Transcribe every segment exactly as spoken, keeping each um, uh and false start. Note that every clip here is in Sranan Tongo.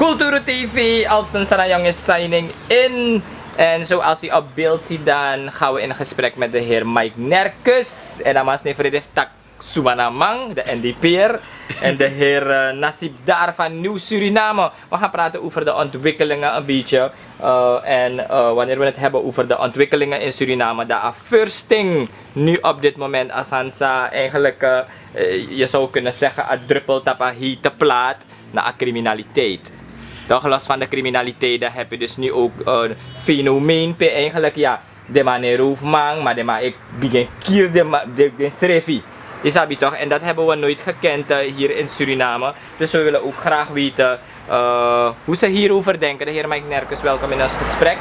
Kulturu T V, Alston Sarayong is signing in. En zoals u op beeld ziet, dan gaan we in gesprek met de heer Mike Nerkus. En dan mas niet verder tak Sumanamang, de N D P'er. En de heer eh, Nasib Dar van Nieuw Suriname. We gaan praten over de ontwikkelingen een beetje. Eh, en eh, wanneer we het hebben over de ontwikkelingen in Suriname, de affursting nu op dit moment, Asansa, eigenlijk, eh, eh, je zou kunnen zeggen, het druppelt op een hete plaat naar criminaliteit. Toch, los van de criminaliteit, dan heb je dus nu ook een fenomeen, pe eigenlijk, ja, de man een roofman, maar de man ik begin kier de, ma- de, de srefi. Je sabi toch? En dat hebben we nooit gekend eh, hier in Suriname. Dus we willen ook graag weten eh, hoe ze hierover denken. De heer Mike Nerkus, welkom in ons gesprek.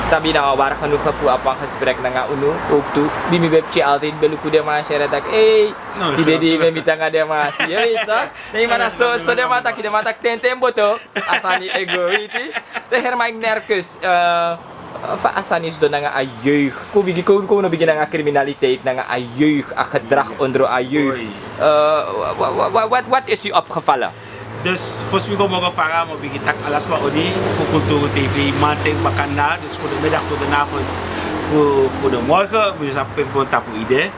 Sabi na waar genoeg gevoel op een gesprek nanga unu ook toe. Die mi bepje altijd beluku de man share dat hey, die de die me mitanga de man. Je weet toch? Nee, maar dat zo, zo de man taki, de man taki ten ten boto. Asani ego, weet je? De heer Mike Nerkus, eh, fa asani is don nanga a jeugd. Ko bigi, ko, ko no bigi nanga criminaliteit, nanga a jeugd, a gedrag onder a jeugd. Eh, wa- wa- wa- wat, wat is u opgevallen? Dus, fosi mi go mogo fara, mi o bigin taki ala sma odi fu Kulturu T V, manten, bakanda, dus goedemiddag, goedenavond, goedemorgen, mi sabi pe fu go tapu ide.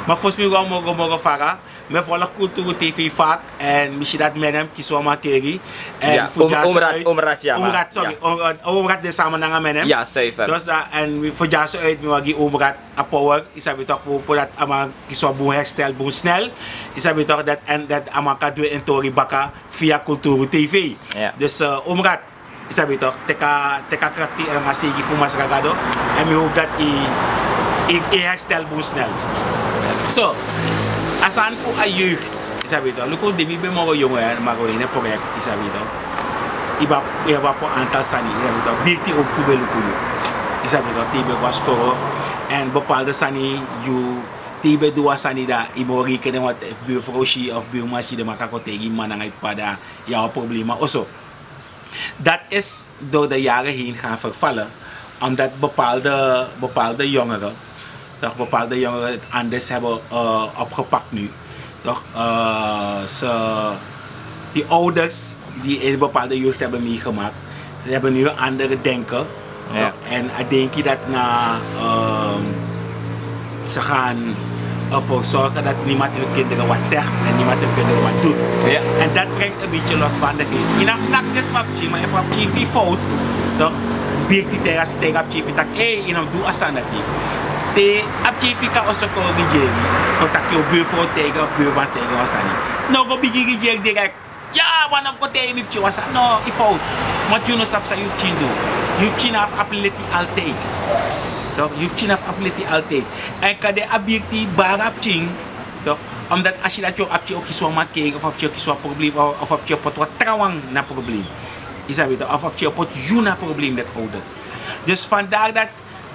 Maar fosi mi go mogo mogo fara, mi e volg Kulturu T V vak, en mi si dat menem kisi wan mankeri. En fu dyaso uit, Omrat, sorry, Omrat de sama nanga menem. Ja, zuiver. Dus, eh, en fu dyaso uit, mi wagi Omrat a power, yu sabi toch, fu wi poti dati a man kisi wan bun herstel, bun snel. Yu sabi toch, dati, en dati a man kan du en tori baka via Kulturu T V. Dus, eh, Omrat, yu sabi toch, teki a, teki a krakti nanga seigi fu Masra Gado. En mi hoop dati yu, yu, yu herstel bun snel. So, a sani fu a jeugd, yu sabi toch, luku di mi ben moro yongo, eh, mi go ini a project, yu sabi toch. Yu ben abi, yu ben abi wan aantal sani, yu sabi toch, birti ook tu ben luku yu. Yu sabi toch, te yu ben go na skoro, en bepaalde sani, yu, te yu ben du wan sani dan yu mu o reken den wan, efu birfrow si, of birman si, den man kan kon taigi yu, man nanga yu papa dan yu abi wan problema oso. Dat is door de jaren heen gaan vervallen, omdat bepaalde, bepaalde jongeren, toch, bepaalde jongeren het anders hebben, eh, opgepakt nu. Toch, eh, ze, die ouders die een bepaalde jeugd hebben meegemaakt, ze hebben nu een andere denken. Ja. Toch? En a denki dat na, ehm, ze gaan ervoor zorgen dat niemand hun kinderen wat zegt en niemand hun kinderen wat doet. Ja. En dat brengt een beetje losbandigheid. Yu no mus naki den sma pikin, maar efu a pikin fu yu fout, toch, birti taigi, taigi a pikin fu yu taki, hey, yu no mus du a sani dati. Te a pikin fu yu kan oso kon rigeri, kon taki yu birfrow taigi of birman taigi wan sani. No go bigin rigeri direct. Ya, wan no kon taigi mi pikin wan sani. No, yu fout. Want yu no sabi san yu pikin du. Yu pikin abi, abi leti altijd. Toch, yu pikin abi, abi leti altijd. En kande a birti bari a pikin, toch, omdat a si dati yu, a pikin o kisi wan mankeri, of a pikin o kisi wan probleem, of, of a pikin o poti wan trawan na probleem. Yu sabi toch, of a pikin o poti yu na probleem met ouders. Dus vandaar dat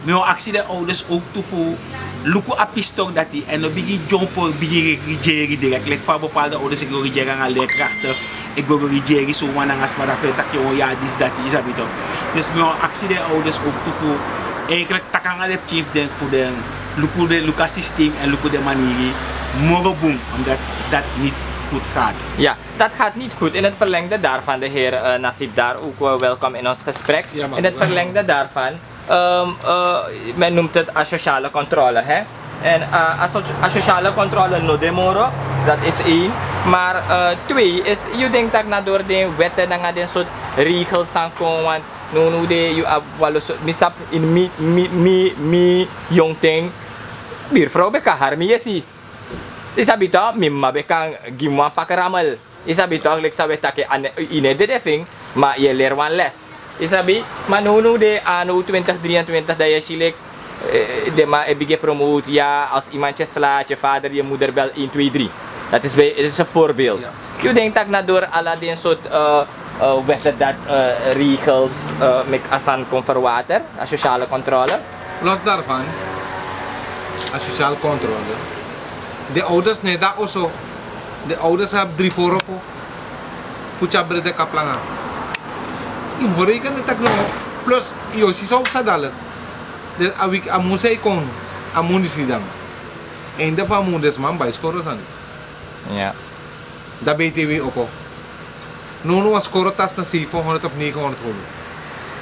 mi o aksi den ouders ook tu fu luku a pistok dati, en no bigin dyompo, bigin rigeri direct. Leki fa bepaalde ouders e go rigeri nanga leerkrachten, e go rigeri suma nanga sma, dan fu e taki yu o yari disi dati, yu sabi toch. Dus mi o aksi den ouders ook tu fu eigenlijk taki nanga den pikin fu den, fu den luku den, luku a systeem en luku den maniri moro bun, omdat dat niet goed gaat. Ja, dat gaat niet goed. In het verlengde daarvan, de heer eh, Nasib Dar, ook wel welkom in ons gesprek. Ja, man. In het verlengde daarvan, ehm, eh, men noemt het a sociale controle, hè? En eh, a, so- a sociale controle no de moro, dat is één. Maar eh, twee is, yu denki taki na door den wetten nanga den soort regels san kon, want nownow de yu abi wan lo so, mi sabi ini mi, mi, mi, mi yongu ten, birfrow ben kan hari mi yesi. Yu sabi toch, mi mama ben kan gi mi wan pak ramel. Yu sabi toch, leki san wi e taki, a ne- yu no e dede fu en, ma yu e leri wan les. Yu sabi, ma nownow de, anno twintig drieëntwintig, dan yu e si leki, eh, den man e bigin promote, ya, als iemand je slaat, je vader, je moeder bel één twee drie. Dat is bij, het is een voorbeeld. Ja. Yu denki taki na door ala den soort eh, eh, wetten dat eh, regels eh, meki a sani kon verwater, a sociale controle? Los daarvan, a sociale controle. De ouders no e de na oso. De ouders abi dri foropo fu tyari brede kapu langa. Yu mu reken taki no. Plus, yu o si san o psa dati. Den a wiki, a mun san e kon, a mun disi dan. Einde fu a mun den sma mus bai skoro sani. Ya. Dan B T W opo. Nownow wan skoro tasi na seven honderd of negen honderd holo.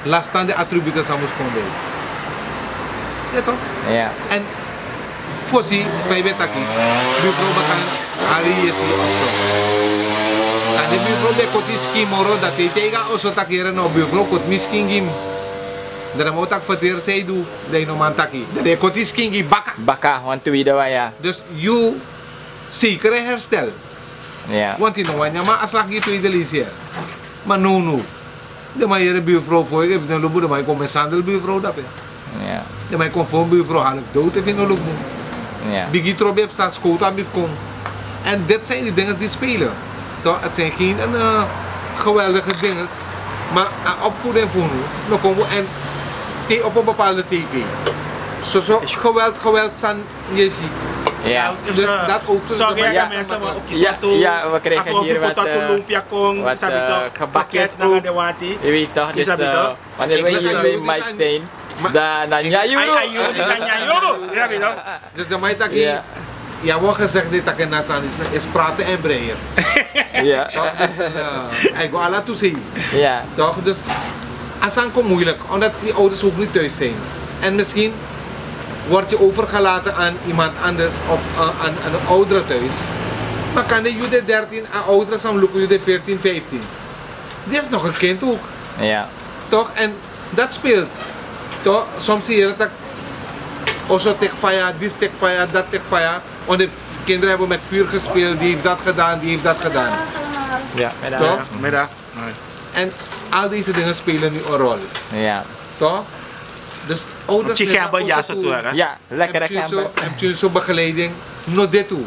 Lasi tan den atributen san mus kon dei. Ya to? Ya. Èn fosi fa yu ben taki, buurvrouw baka hari yesi oso. Dan den buurvrouw ben koti skin moro, dan te yu taigi a oso taki yere no, buurvrouw koti mi skin gi mi. Dan den man o taki ferteri san yu du, dan yu no man taki. Dan den koti skin gi baka. Baka, wan tweede wan ya. Dus yu sekere herstel. Want yu no wani a man a slag gi tweede leisi ya. Ma nownow den man yere buurvrouw fu yu, efu den luku bun den man e kon mishandel buurvrouw dape. Den man e kon fon buurvrouw half dood efu yu no luku bun. Bigi trobi e psa, skowtu abi fu kon. En dit zijn die dingen die spelen. Toch, het zijn geen geweldige dingen. Maar a opvoeding fu unu no kon bun. En te op een bepaalde tv, soso geweld, geweld sani. Yu e si. Dus dat ook. Sorry, mensen, maar ook zo. Ja, we krijgen hier wat, wat gebakjes. Je weet toch, dus wanneer we hier bij Mike zijn, dan na Nyayuru. Dus dan Mike taki, ja, wat gezegd dit, taki na sani is praten en breien. Ja. Toch, dus, hij go ala tu sei. Ja. Toch, dus a sani kon moeilijk, omdat die ouders ook niet thuis zijn. En misschien word je overgelaten aan iemand anders of aan, aan een oudere thuis. Maar kan de yu de dertien, a oudere san luku yu de veertien, vijftien. Die is nog een kind ook. Ja. Toch? En dat speelt. Toch? Soms zie je dat oso teki faya, disi teki faya, dati teki faya. Want de kinderen hebben met vuur gespeeld, die heeft dat gedaan, die heeft dat gedaan. Ja. Toch? Middag. En al deze dingen spelen nu een rol. Ja. Toch? Dus ouders hebben zo, ja, lekker en zo begeleiding. No de tu.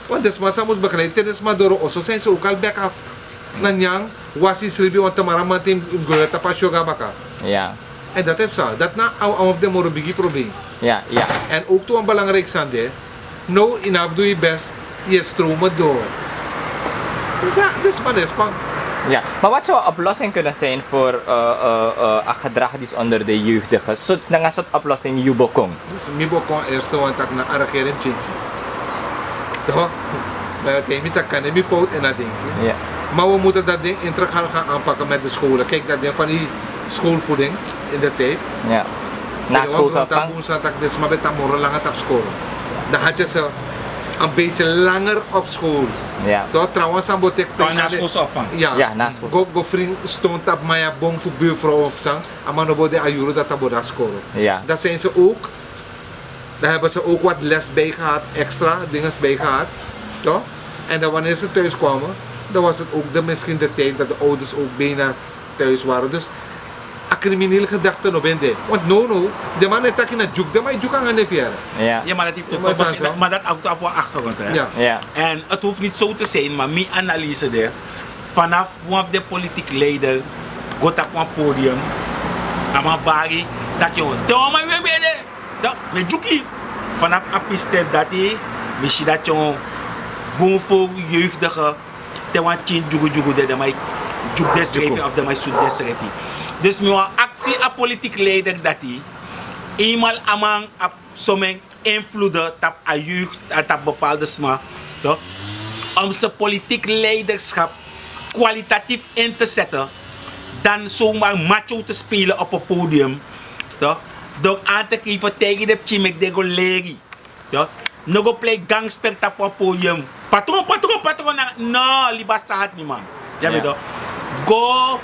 Want de sma san mus begeleid, te de sma doro oso, zijn ze ook al back af. Na nyan, wasi, sribi, want tamara manten yu go tapu a syoga baka. Ja. En dat heb sa, dat na a wan fu den moro bigi probleem. Ja, ja. En ook tu wan belangrijk sani de. No, yu no abi fu du yu best, yu e stromen door. Dus a, dus man, dus man. Ja, maar wat zou een oplossing kunnen zijn voor, eh, eh, eh, a gedrag die is onder de jeugdige? So, nanga sort oplossing yu bo kon? Dus mi bo kon eerste wan taki na a regering change. Toch? Maar te mi taki kan mi fout en dat denk ik. Ja. Maar we moeten dat ding integraal gaan aanpakken met de scholen. Kijk, dat ding van die schoolvoeding in de tijd. Ja. Na school. Bun sani taki den sma ben tan moro langa tapu skoro. Dan had je ze een beetje langer op school. Ja. Toch, trouwens, san bo teki na school. Ja, na school. Go, go fring ston tapu man ya, bon fu buurvrouw of san. A man no bo de a yuru dati a bo de na skoro. Ja. Dan zijn ze ook, dan hebben ze ook wat les bij gehad, extra dingen bij gehad. Toch? En dan wanneer ze thuis kwamen, dan was het ook de, misschien de tijd dat de ouders ook bijna thuis waren. Dus a criminele gedachte no ben de. Want nownow den man e taki na dyuku, den man e dyuku nanga nefi yere. Ja, maar dat heeft ook, maar dat ook op een achtergrond, hè. Ja. En het hoeft niet zo te zijn, maar mijn analyse de, vanaf wan fu den politiek leider go tapu wan podium, a man bari taki, o, te wan man e weri bede, dan mi e dyuku. Vanaf a pisten dati mi si dati wan bun fu jeugdige, te wan pikin dyugudyugu de, den man e dyuku densrefi of den man e sutu densrefi. Dus mi wani aksi a politiek leider dati, eenmaal a man abi somen invloeden tapu a jeugd, eh, tapu bepaalde sma, toch, om zijn politiek leiderschap kwalitatief in te zetten dan zomaar macho te spelen op een podium, toch? Door aan te geven tegen den pikin meki den go leri. Ja. No go play gangster tapu a podium. Patron, patron, patron, na, no, libi a sani, man. Ja, weet je. Go,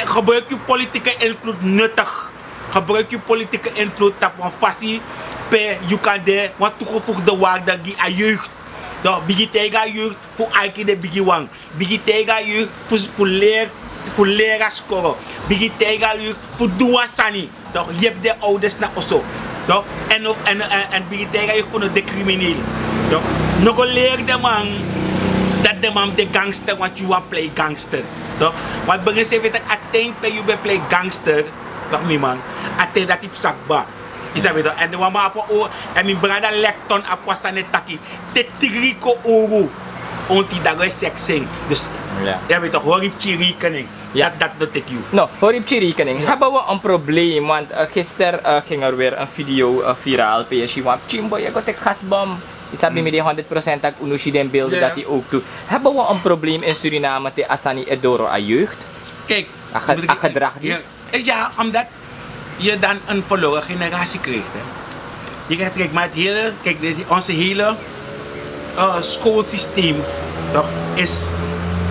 gebruik yu politieke invloed nuttig. Gebruik yu politieke invloed tapu wan fasi pe yu kan de wan toegevoegde waarde gi a jeugd. Dan bigin taigi a jeugd fu arki den bigiwan. Bigin taigi a jeugd fu, fu leri, fu leri a skoro. Bigin taigi a jeugd fu du wan sani. Toch, yepi den ouders na oso. Toch, en, en, en, en bigin taigi a jeugd fu no de crimineel. Toch, no go leri den man dati den man de gangster, want yu wani play gangster. Toch, want bigin sefi taki a ten pe yu ben play gangster. Toch, mi man, a ten dati psa kba. Yu sabi toch, en den wan man abi wan o, en mi brada Lekton abi wan sani e taki, te tigri kon owru, onti dan go e seks en. Dus, yu sabi toch, hori pikin rekening. Ja. Dat, dat betekent. No, hori pikin rekening. Ja. Hebben we een probleem, want, eh, gisteren, eh, ging er weer een video, eh, viraal, pe yu e si wan pikin boi e go teki gasbom. Sabi mi de honderd procent tak' unu si den beelden dati ook tu. Hebben we een probleem in Suriname te a sani e doro a jeugd? Kijk, a gedrag die. Ja, omdat je dan een verloren generatie krijgt, hè. Je krijgt, kijk, maar het hele, kijk, dit, onze hele uh, schoolsysteem toch, is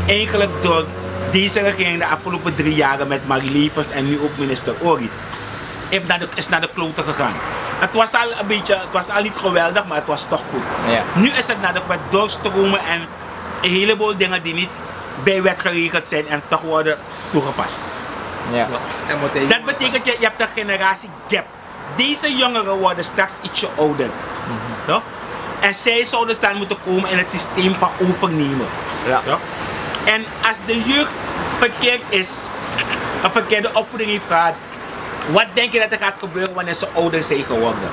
eigenlijk door deze regering de afgelopen drie jaren met Marie Levens en nu ook minister Ori heeft naar de, is naar de kloten gegaan. Het was al een beetje, het was al niet geweldig, maar het was toch goed. Nu is het naar de wet doorstromen en een heleboel dingen die niet bij wet geregeld zijn en toch worden toegepast. Dat betekent, je, je hebt een generatie gap. Deze jongeren worden straks ietsje ouder. Toch? En zij zouden staan moeten komen in het systeem van overnemen. Toch? En als de jeugd verkeerd is, een verkeerde opvoeding heeft gehad, wat denk je dat er gaat gebeuren wanneer ze ouder zijn geworden?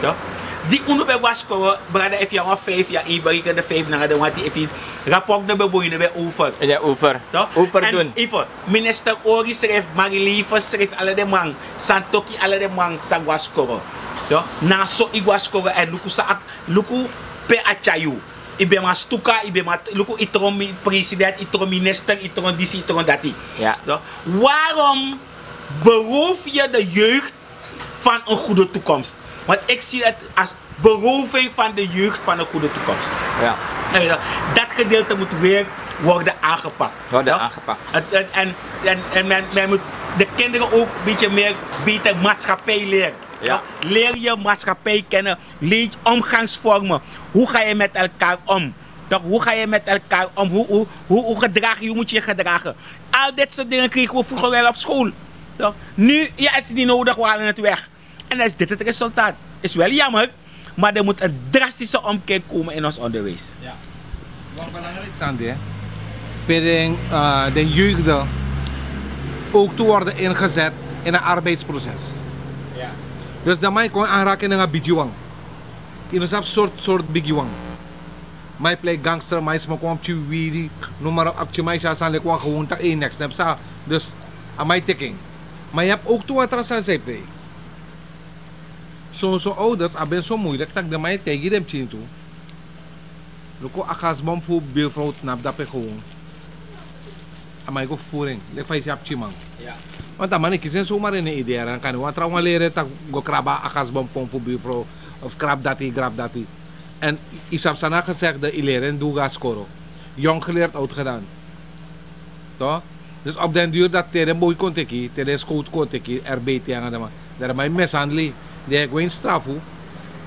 Toch? Die unu ben waskoro, brada, if je al vijf jaar in berekende vijf naar de want if je rapport de beboeien ben over. Ja, over. Toch? Over doen. Even, minister Ori schrijft, Marie Levens schrijft, alle de man, Santoki, alle de man, sa waskoro. Toch? Na so i waskoro en luku sa, luku pe a tyai yu. I ben man stuka, i ben man luku i tron mi-, president, i tron minister, i tron disi, i tron dati. Toch? Waarom beroof je de jeugd van een goede toekomst? Want ik zie het als beroving van de jeugd van een goede toekomst. En dat gedeelte moet weer worden aangepakt. En, en, en men, men moet de kinderen ook een beetje meer beter maatschappij leren. Leer je maatschappij kennen, leer je omgangsvormen. Hoe ga je met elkaar om? Toch, hoe ga je met elkaar om? Hoe, hoe, hoe, hoe gedraag je, hoe moet je je gedragen? Al dit soort dingen kregen we vroeger wel op school. Toch? Nu, ja, het is niet nodig, we halen het weg. En dan is dit het resultaat. Is wel jammer, maar er moet een drastische omkeer komen in ons onderwijs. Wat belangrijk is aan dit, hè? Pe den, eh, den jeugd ook te worden ingezet in een arbeidsproces. Dus dan mag je gewoon aanraken in een bidiwang. In een soort, soort bidiwang. Maar je pleit gangster, maar je smokt een piwiri, noem maar op, je meisje als aan de gewoon tak één niks, snap sa. Dus, aan mij tikking. Maar je hebt ook toe wat er aan zij pleit. Soso ouders a ben so moeilijk tak' den man e taigi den pikin tu. Luku a kasbon fu birfrow tnapu dape gewoon. A man e go fufuru en leki fa yu si a pikinman. Want a man e kisi en somar ini en idea, dan kande wan trawan leri en tak' go krabu a kasbon pon fu birfrow, of krabu dati, krabu dati. Èn yu sabi san na a gesegde, yu leri en du go na skoro. Yong geleerd, oud gedan. Dus op den duru dati te den boi kon teki, te den skowtu kon teki, R B T nanga den man, dan den man e meshandel yu. Den e go ini strafu.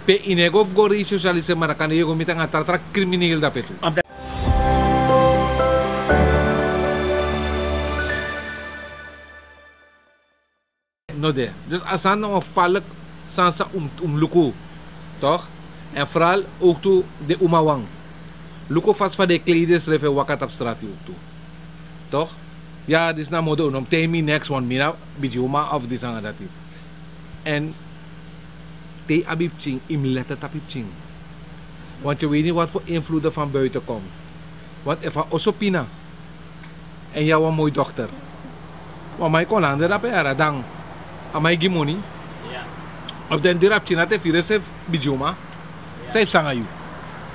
Pe yu no e go fu go resocialiseri, ma dan kande yu e go miti nanga tra tra kriminel dape tu. No de. Dus a sani na wan falek sani san un mus luku. Toch? Èn foral ook tu den umawan. Luku fasi fa den e klei densrefi e waka tapu strati ook tu. Toch? Ya, disi na mode un no mus taigi mi neks, want mi na bigi uma of disi nanga dati. Èn te yu abi pikin, yu mus leti tapu yu pikin. Want yu weet niet wat voor invloeden van buiten komt. Want efu a oso pina èn yu abi wan moi dochter, wan man e kon langa dape, a dati a man e gi moni. Op den diri a pikin dati e firi ensrefi bigi uma. San e psa nanga yu?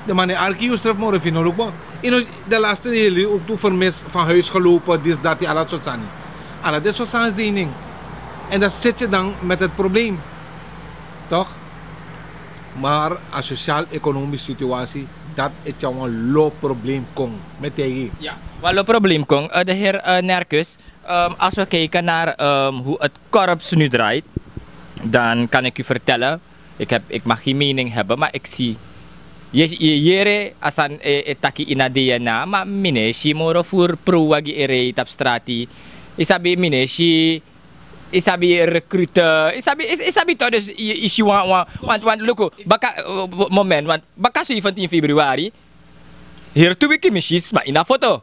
Den man e arki yu srefi moro efu yu no luku bun. Yu no, den laste dei heri yu ook tu vermis, van huis gelopen, disi dati, ala sortu sani. Ala den sortu sani de ini en. Èn dan seti yu dan met het probleem. Toch? Maar a sosiaal-economische situatie, dat e tyari wan lo probleem kon. Mi e taigi yu. Wan lo probleem kon. Eh, de heer, eh, Nerkus, ehm, als we kijken naar, ehm, hoe het korps nu draait, dan kan ik u vertellen, ik heb, ik mag geen mening hebben, maar ik zie, yu, yu yere a sani e, e taki ini a D N A, ma mi no e si moro furu prowagi e rei tapu strati. Yu sabi, mi no e si, yu sabi, recrute, yu sabi, yu, yu sabi toch, dus yu, yu si wan, wan, want, want luku, baka, eh, moment, want baka zeventien februari, heri tu wiki mi si sma ini a foto.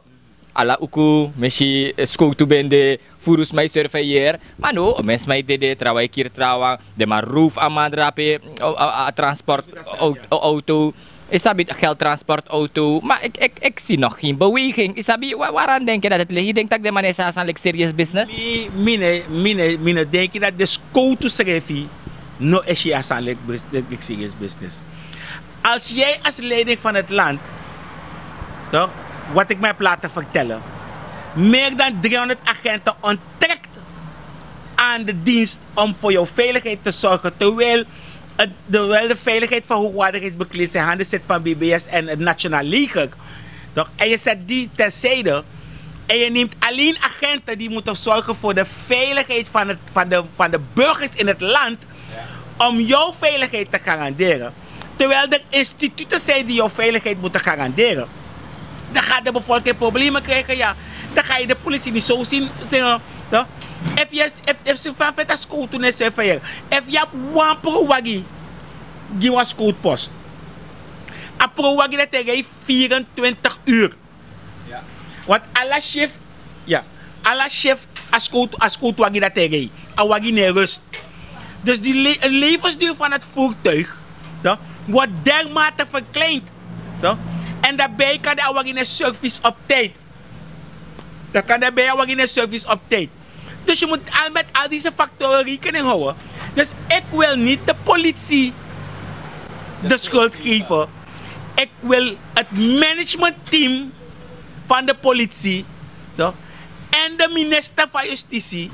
Ala uku, mi si, eh, skowtu ben de, furu sma e surveilleer. Ma now, omen sma e dede, trawan e kiri trawan, den man roof a man drape, o, a, a, a transport, o, o, auto. Yu sabi, geldtransportauto. Maar ik, ik, ik zie nog geen beweging. Yu sabi, wa-, waaraan denk je dat het ligt? Yu denk tak' den man e si a sani leki serious business? Mi, mi no, mi no, mi no denki dati den skowtu srefi no e si a sani leki bus-, leki serious business. Als jij als leiding van het land, toch, wat ik me heb laten vertellen, meer dan driehonderd agenten onttrekt aan de dienst om voor jouw veiligheid te zorgen, terwijl, het, terwijl de veiligheid van hoogwaardigheidsbekleders in handen zit van B B S en het Nationaal Leger, toch, en je zet die terzijde en je neemt alleen agenten die moeten zorgen voor de veiligheid van, het, van, de, van de burgers in het land, om jouw veiligheid te garanderen. Terwijl er instituten zijn die jouw veiligheid moeten garanderen. Dan gaat de bevolking problemen krijgen, ja. Dan ga je de politie niet zo zien. Zien, toch? Efu yu, efu, efu yu fanfeti a skowtu na en sefeer, efu yu abi wan prowagi gi wan skowtupost, a prowagi dati e rei vierentwintig uur. Want ala shift, ala shift, a skowtu, a skowtuwagi dati e rei, a wagi no e rust. Dus die le-, levensduur van het voertuig, toch, wordt dermate verkleind, toch? En daarbij kan de awagi no e service op tijd. Dan kan daarbij awagi no e service op tijd. Dus je moet al met al deze factoren rekening houden. Dus ik wil niet de politie de schuld geven. Ik wil het managementteam van de politie, toch, en de minister van Justitie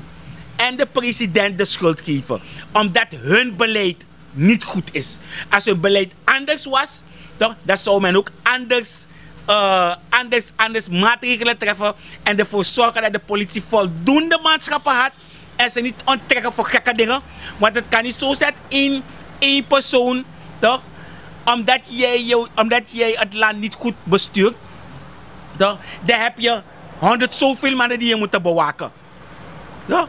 en de president de schuld geven, omdat hun beleid niet goed is. Als hun beleid anders was, toch, dan zou men ook anders, eh, anders, anders maatregelen treffen en ervoor zorgen dat de politie voldoende manschappen had en ze niet onttrekken voor gekke dingen. Want het kan niet zo zijn dat één, één persoon, toch, omdat jij, je, omdat jij het land niet goed bestuurt, toch, dan heb je honderd zoveel mannen die je moeten bewaken. Toch?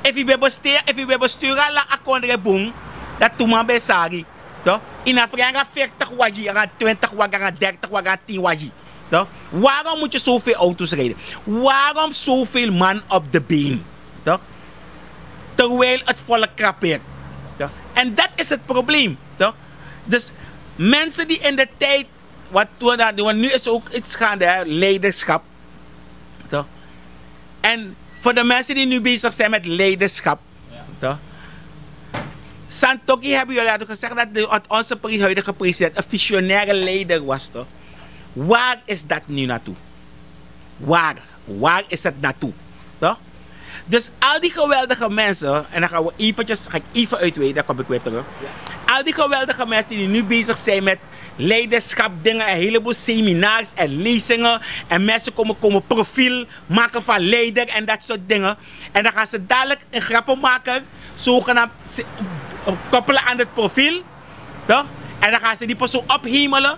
Efu yu ben bestuur, efu yu ben bestuur ala a kondre bun, dan tu man ben sari. Toch? Yu na fri anga veertig wagi, anga twintig wagi, anga dertig wagi, anga tien wagi. Toch? Waarom moet je zoveel auto's rijden? Waarom zoveel man op de been? Toch? Terwijl het volk krapeert. Toch? En dat is het probleem. Toch? Dus mensen die in de tijd, wat we daar doen, want nu is ook iets gaande, hè, leiderschap. Toch? En voor de mensen die nu bezig zijn met leiderschap, toch? Santoki hebben jullie hadden gezegd dat, de, dat onze pre-, huidige president een visionaire leider was, toch? Waar is dat nu naartoe? Waar? Waar is het naartoe? Toch? Dus al die geweldige mensen, en dan gaan we eventjes, ga ik even uitweiden, dan kom ik weer terug. Al die geweldige mensen die nu bezig zijn met leiderschap dingen, een heleboel seminars en lezingen. En mensen komen, komen profiel maken van leider en dat soort dingen. En dan gaan ze dadelijk een grappenmaker zogenaamd se-, koppelen aan het profiel. Toch? En dan gaan ze die persoon ophemelen.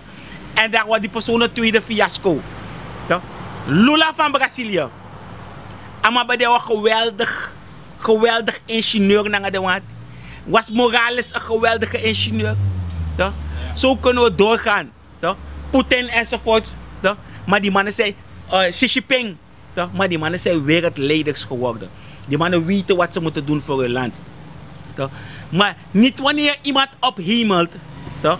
En dan wordt die persoon een tweede fiasco. Toch? Lula van Brazilië. A man ben de wan geweldig, geweldig ingenieur nanga de wan. Was Morales een geweldige ingenieur? Toch? Zo kunnen we doorgaan. Toch? Poetin enzovoort. Toch? Maar die mannen zijn, eh, Xi Jinping. Toch? Maar die mannen zijn wereldleiders geworden. Die mannen weten wat ze moeten doen voor hun land. Toch? Maar niet wanneer iemand ophemelt. Toch?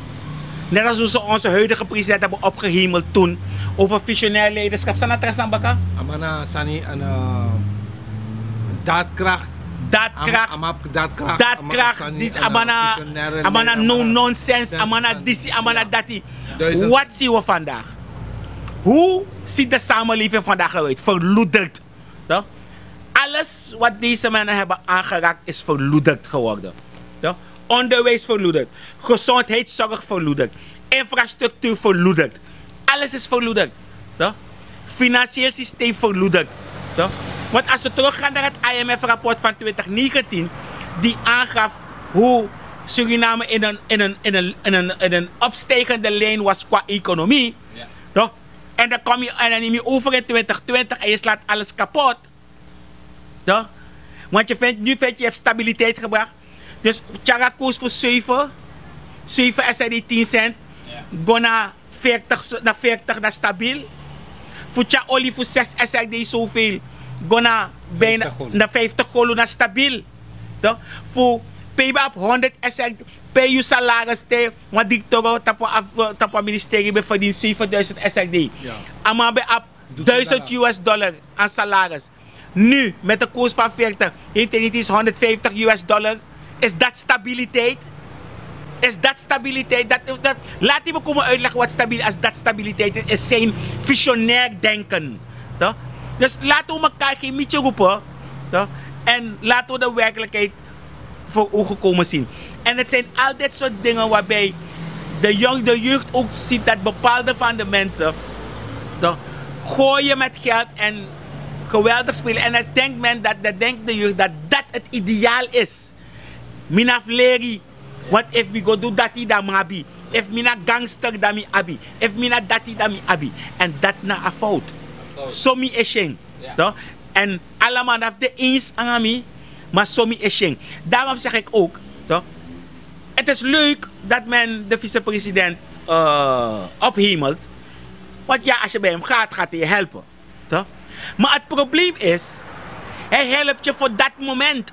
Net als we zo onze huidige president hebben opgehemeld toen. Over visionair leiderschap. San na tra sani baka? A man na sani, a man na daadkracht. Daadkracht. A man na daadkracht. A man na no-nonsense. A man na disi, a man na dati. Wat zien we vandaag? Hoe ziet de samenleving vandaag eruit? Verloederd. Toch? Alles wat deze mannen hebben aangeraakt is verloederd geworden. Toch? Onderwijs verloederd. Gezondheidszorg verloederd. Infrastructuur verloederd. Alles is verloederd. Toch? Financieel systeem verloederd. Toch? Want als we teruggaan naar het I M F-rapport van twintig negentien, die aangaf hoe Suriname in een, in een, in een, in een, in een opstijgende lijn was qua economie. Toch? En dan kom je, en dan neem je over in twintig twintig en je slaat alles kapot. Toch? Want je vindt, nu vind je, je hebt stabiliteit gebracht. Dus Tjara koos voor zeven, zeven S R D tien cent. Go na veertig, na veertig na stabiel. Voor Tja olie voor zes S R D zoveel. Go na bijna na vijftig golu na stabiel. Toch? Voor pay op honderd S R D, pay je salaris te, want die toro tapu af-, tapu ministerie ben verdien zevenduizend S R D. A man ben op duizend U S dollar aan salaris. Nu, met de koers van veertig, heeft hij niet eens honderdvijftig U S dollar. Is dat stabiliteit? Is dat stabiliteit? Dat, dat, laat die me komen uitleggen wat stabil, als dat stabiliteit is, is zijn visionair denken. Toch? Dus laten we elkaar geen mietje roepen. Toch? En laten we de werkelijkheid voor ogen komen zien. En het zijn al dit soort dingen waarbij de, jong, de jeugd ook ziet dat bepaalde van de mensen, toch, gooien met geld en geweldig spelen. En dan denkt men dat, dan denkt de jeugd dat dat het ideaal is. Mi no abi fu leri. Want efu mi go du dati, dan mi abi. Efu mi na gangster, dan mi abi. Efu mi na dati, dan mi abi. En dati na a fout. So mi e si en. Toch? En allemaal, dan fu de eens nanga mi, maar so mi e si en. Daarom zeg ik ook, toch? Het is leuk dat men de vicepresident, eh, ophemelt. Want ja, als je bij hem gaat, gaat hij je helpen. Toch? Maar het probleem is, hij helpt je voor dat moment.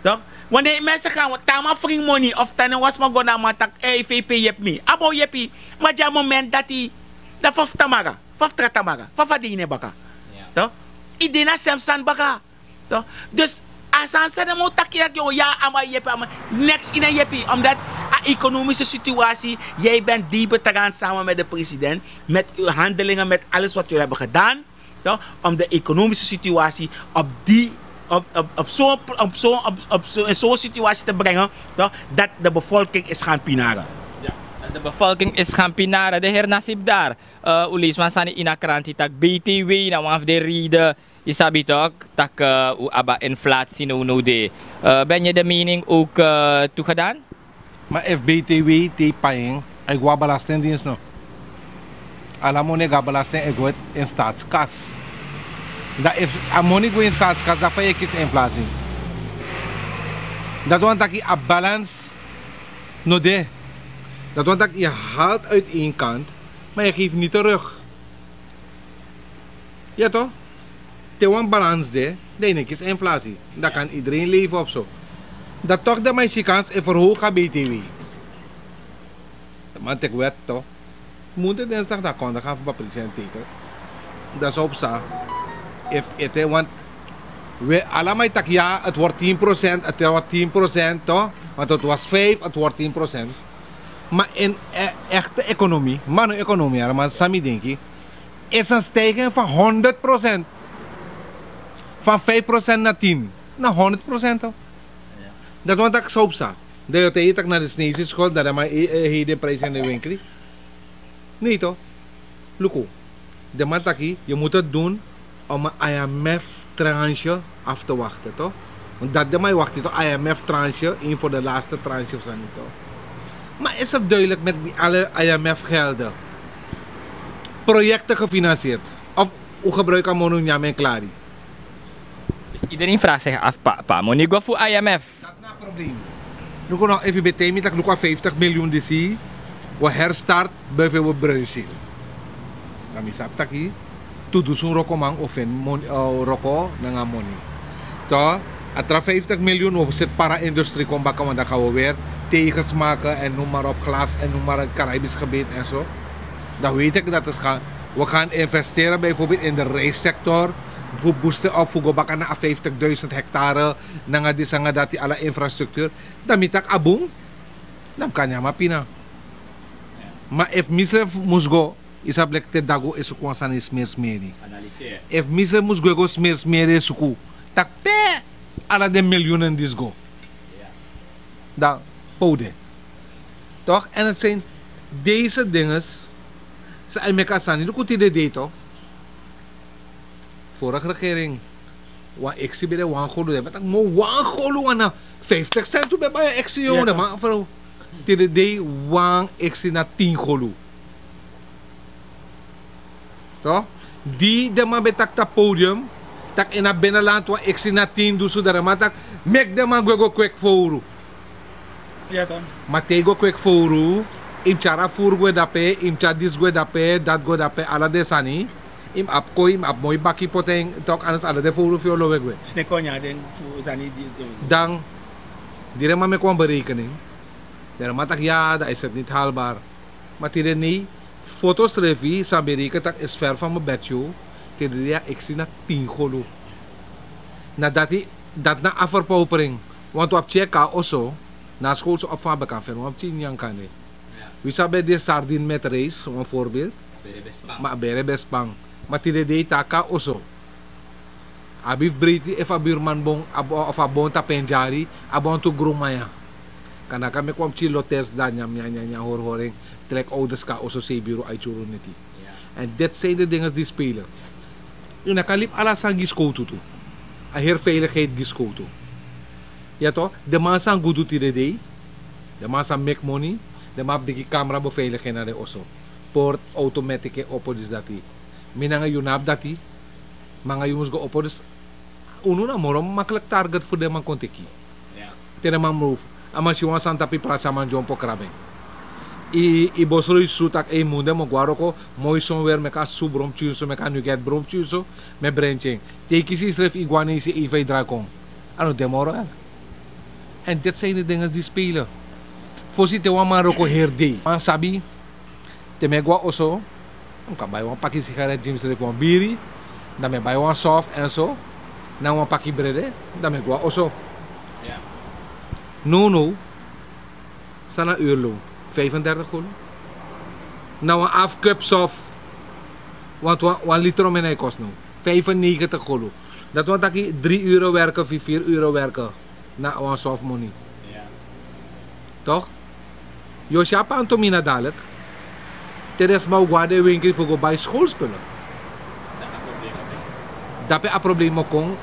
Toch? Wanneer mensen gaan, tama fring money of tane wasma go na man tak, hey, V P, yepi mi. A bo yepi. Maar ja, moment dat hij, dan faf tamara, faf tra tamara, faf a dine baka. Toch? I dina sem san baka. Toch? Dus a sani san den mu taki, ya, a man yepi, a man, niks in a yepi. Omdat a economische situatie, jij bent debetraan samen met de president, met uw handelingen, met alles wat jullie hebben gedaan, toch, om de economische situatie op die, op, op, op zo'n, op zo'n, op, op zo, in zo'n situatie te brengen, toch, dat de bevolking is gaan pinaren. Ja, dat de bevolking is gaan pinaren. De heer Nasib daar, uh, un leisi wan sani ini a kranti tak B T W na wan fu den reden, yu sabi tok, tak, uh, un abi a inflatie nownow de. Uh, ben je de mening ook, uh, toegedaan? Ma efu B T W te yu pai en, a e go na belastingdienst no? Ala moni e go na belasting, e go in staatskas. Dan efu a moni go in staatskas, dan fa yu e kisi inflatie? Dati wani taki a balans no de. Dati wani taki yu haalt uit één kant, maar je geeft niet terug. Ya toch? Te wan balans de, dan yu no e kisi inflatie. Dan kan iedereen leven of zo. Dan toch de Mexicaans e verhogen B T W. De man teki wet toch. Munten dinsdag dan kon de gaan fu Paprika en teken. Dat is op sa. Efu ete, want we allemaal taki, ja, het wordt tien procent, het wordt tien procent toch? Want het was vijf, het wordt tien procent. Maar in, eh, echte economie, manu economie, allemaal, san mi denki, is een stijging van honderd procent. Van vijf procent naar tien. Na honderd procent toch? Dati wani taki so psa. Dan yu o taigi taki na de Chinese schuld, dan den man e, e, e hei den prijs in de winkel. Nee toch? Luku. Den man taki, je moet het doen om een I M F tranche af te wachten toch? Want dati den man e wakti toch, I M F tranche, een voor de laatste tranche of zo niet toch? Maar is er duidelijk met die alle I M F gelden projecten gefinancierd? Of u gebruik a moni nyan en klari? Dus iedereen vraagt zich af, pa, pa moni go fu I M F? Dati na a probleem. Luku no, efu yu ben taigi mi taki luku a vijftig miljoen disi, we herstart bijvoorbeeld Bruinzeel. Dan mi sabi taki tu dusun wrokoman o feni moni, eh, wroko nanga moni. Toch, a tra vijftig miljoen, we zet para-industrie kon baka, want dan gaan we weer tegens maken en noem maar op, glas en noem maar het Caribisch gebied en zo. Dan weet ik dat het gaan, we gaan investeren bijvoorbeeld in de rijstsector, fu boosten op, fu go baka na a vijftigduizend hectare, nanga disi nanga dati, ala infrastructuur. Dan mi taki a bun, dan mi kan nyan mi pina. Ma efu misrefi mus go, yu sabi leki te dagu e suku wan sani, smeri smeri. Efu misrefi mus go, e go smeri smeri e suku, taki pe ala den miljoenen disi go. Dan pe un de. Toch? En het zijn deze dinges san e meki a sani. Luku tide dei toch. Vorige regering, wan eksi ben de wan golu, den ben taki mo wan golu, wan na vijftig cent un ben bai a eksi, jongen, man, vrouw. Tide dei wan eksi na tin golu. Toch? Di den man ben taki tapu podium, taki ini a binnenland wan eksi na tin dusun, dan den man taki meki den man gwe go kweki fowru. Ma te yu go kweki fowru, yu mus tyari a furu gwe dape, yu mus tyari disi gwe dape, dati gwe dape, ala den sani. Yu mus abi koi, yu mus abi moi baki poti en, toch, anders ala den fowru fu yu o lowe gwe. Dan di den man meki wan berekening, dan den man taki ya, dat is het niet haalbaar. Ma tide nei, foto srefi san mi e reken taki is ver van mi bedshow, tide dei a eksi na tin golu. Na dati, dati na a verpaupering. Want un abi tyeka oso, Na a skowtu so opo fa a bekan feni wan pikin nyanyan kande. Wi sabi den sardin met reis wan voorbeeld. Ma a bere ben span. Ma tide dei te a kon na oso, a abi fu breiti efu a burman bon of a bon tapu en dyari. A bon tu gru manya. Kan naki a meki wan pikin lotes dan nyan nyan nyan hori hori en. Trek owders kon na oso sei biri un aiti uru neti. En deti seni de dinges di spele. Yu naki a libi ala sani gi skowtu tu. A heri veiligheid gi skowtu. Ya to, den man san gudu tide dei. Den man san meki moni. Den man abi bigi kamera beveiligheid na den oso. Port automatic e opo disi dati. Mi nanga yu no abi dati. Mi nanga yu mus go opo disi. Unu na moro makliki target fu den man kon teki. Te den man move, a man si wan sani tapu yu prasi a man dyompo krabu en. Yu bosro yu su tak' ei munde mi o go na wroko. Moi sonweri meki a su bron pikin so meki a nuget bron pikin so. Mi e brenti en. Te yu kisi yusrefi yu go na yu sei ei fa yu drai kon. A no de moro. Èn deti san ini dinges di speile. Fosi te wan man wroko heri dei man sabi. Te mi e go na oso, mi kan bai wan paki sigaret gi misrefi wan biri. Dan mi e bai wan sof èn so, nanga wan paki brede. Dan mi e go na oso. Nownow, san na urlon? Vijfendertig gulu. Na wan afu kup sof. Want wan litro meni a e kosi now. Vijfennegentig gulu. Dati wani taki dri uru werke fu yu firi uru werke. Na wan sof moni. Tok'? Yu o si a pantomina dadilik. Te den sma o go na den wenkri fu go bai skowlspele. Dape a problema o kon.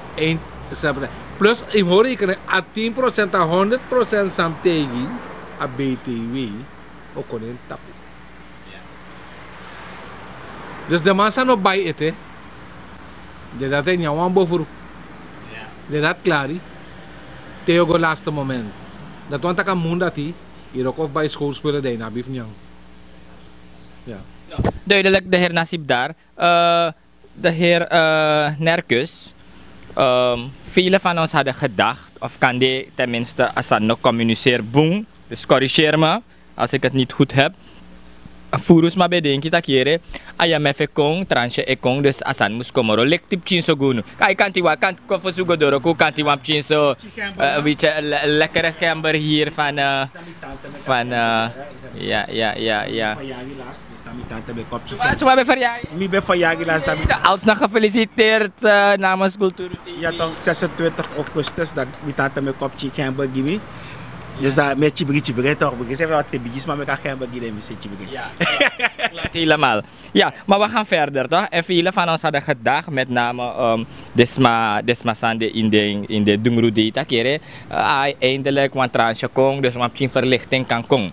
Plus yu mus hori yu kene a tin prosent a honderd prosent san mi taigi. A btw o kon na en tapu. Dus den man san no bai ete, den dati e nyan wan bofru. Den dati klari. Te yu o go laste moment. Dati wani taki a mun dati yu wroko fu bai skowlspele dan yu no abi fu nyan. Duidelik de heri nasib dari. De heri nerkus. Vele van ons hadi gedakti of kan de ten minste a sani no komuniseri bun. Dus korrigeer me. Als ik het niti gud hebi. Furu sma ben denki taki yere, imf e kon, transye e kon. Dus a sani mus kon moro lekti pikin so gi unu. Kai kanti wan kanti kon fosi un go doro kon kanti wan pikin so. Witi lekkere gember hier van. Ya ya ya ya. Suma ben feryari. Mi ben feryari lasi dati. Alsna gefelisiteerd. Namens kulturu. Ya tok' zesentwintig augustus dan mi tante mi e kon pikin gember gi mi. Dus dan mi e tyibri tyibri tok' bikisi efu na wan te bigisma meki a gember gi den mi se tyibri. Klopti helemal. Ya, ma wi gan ferder tok'. Èn vele fan ons hadi gedakti met name, desma desma san de ini den dungru dei taki yere, ai eindelik wan transye kon dus wan pikin ferlikting kan kon.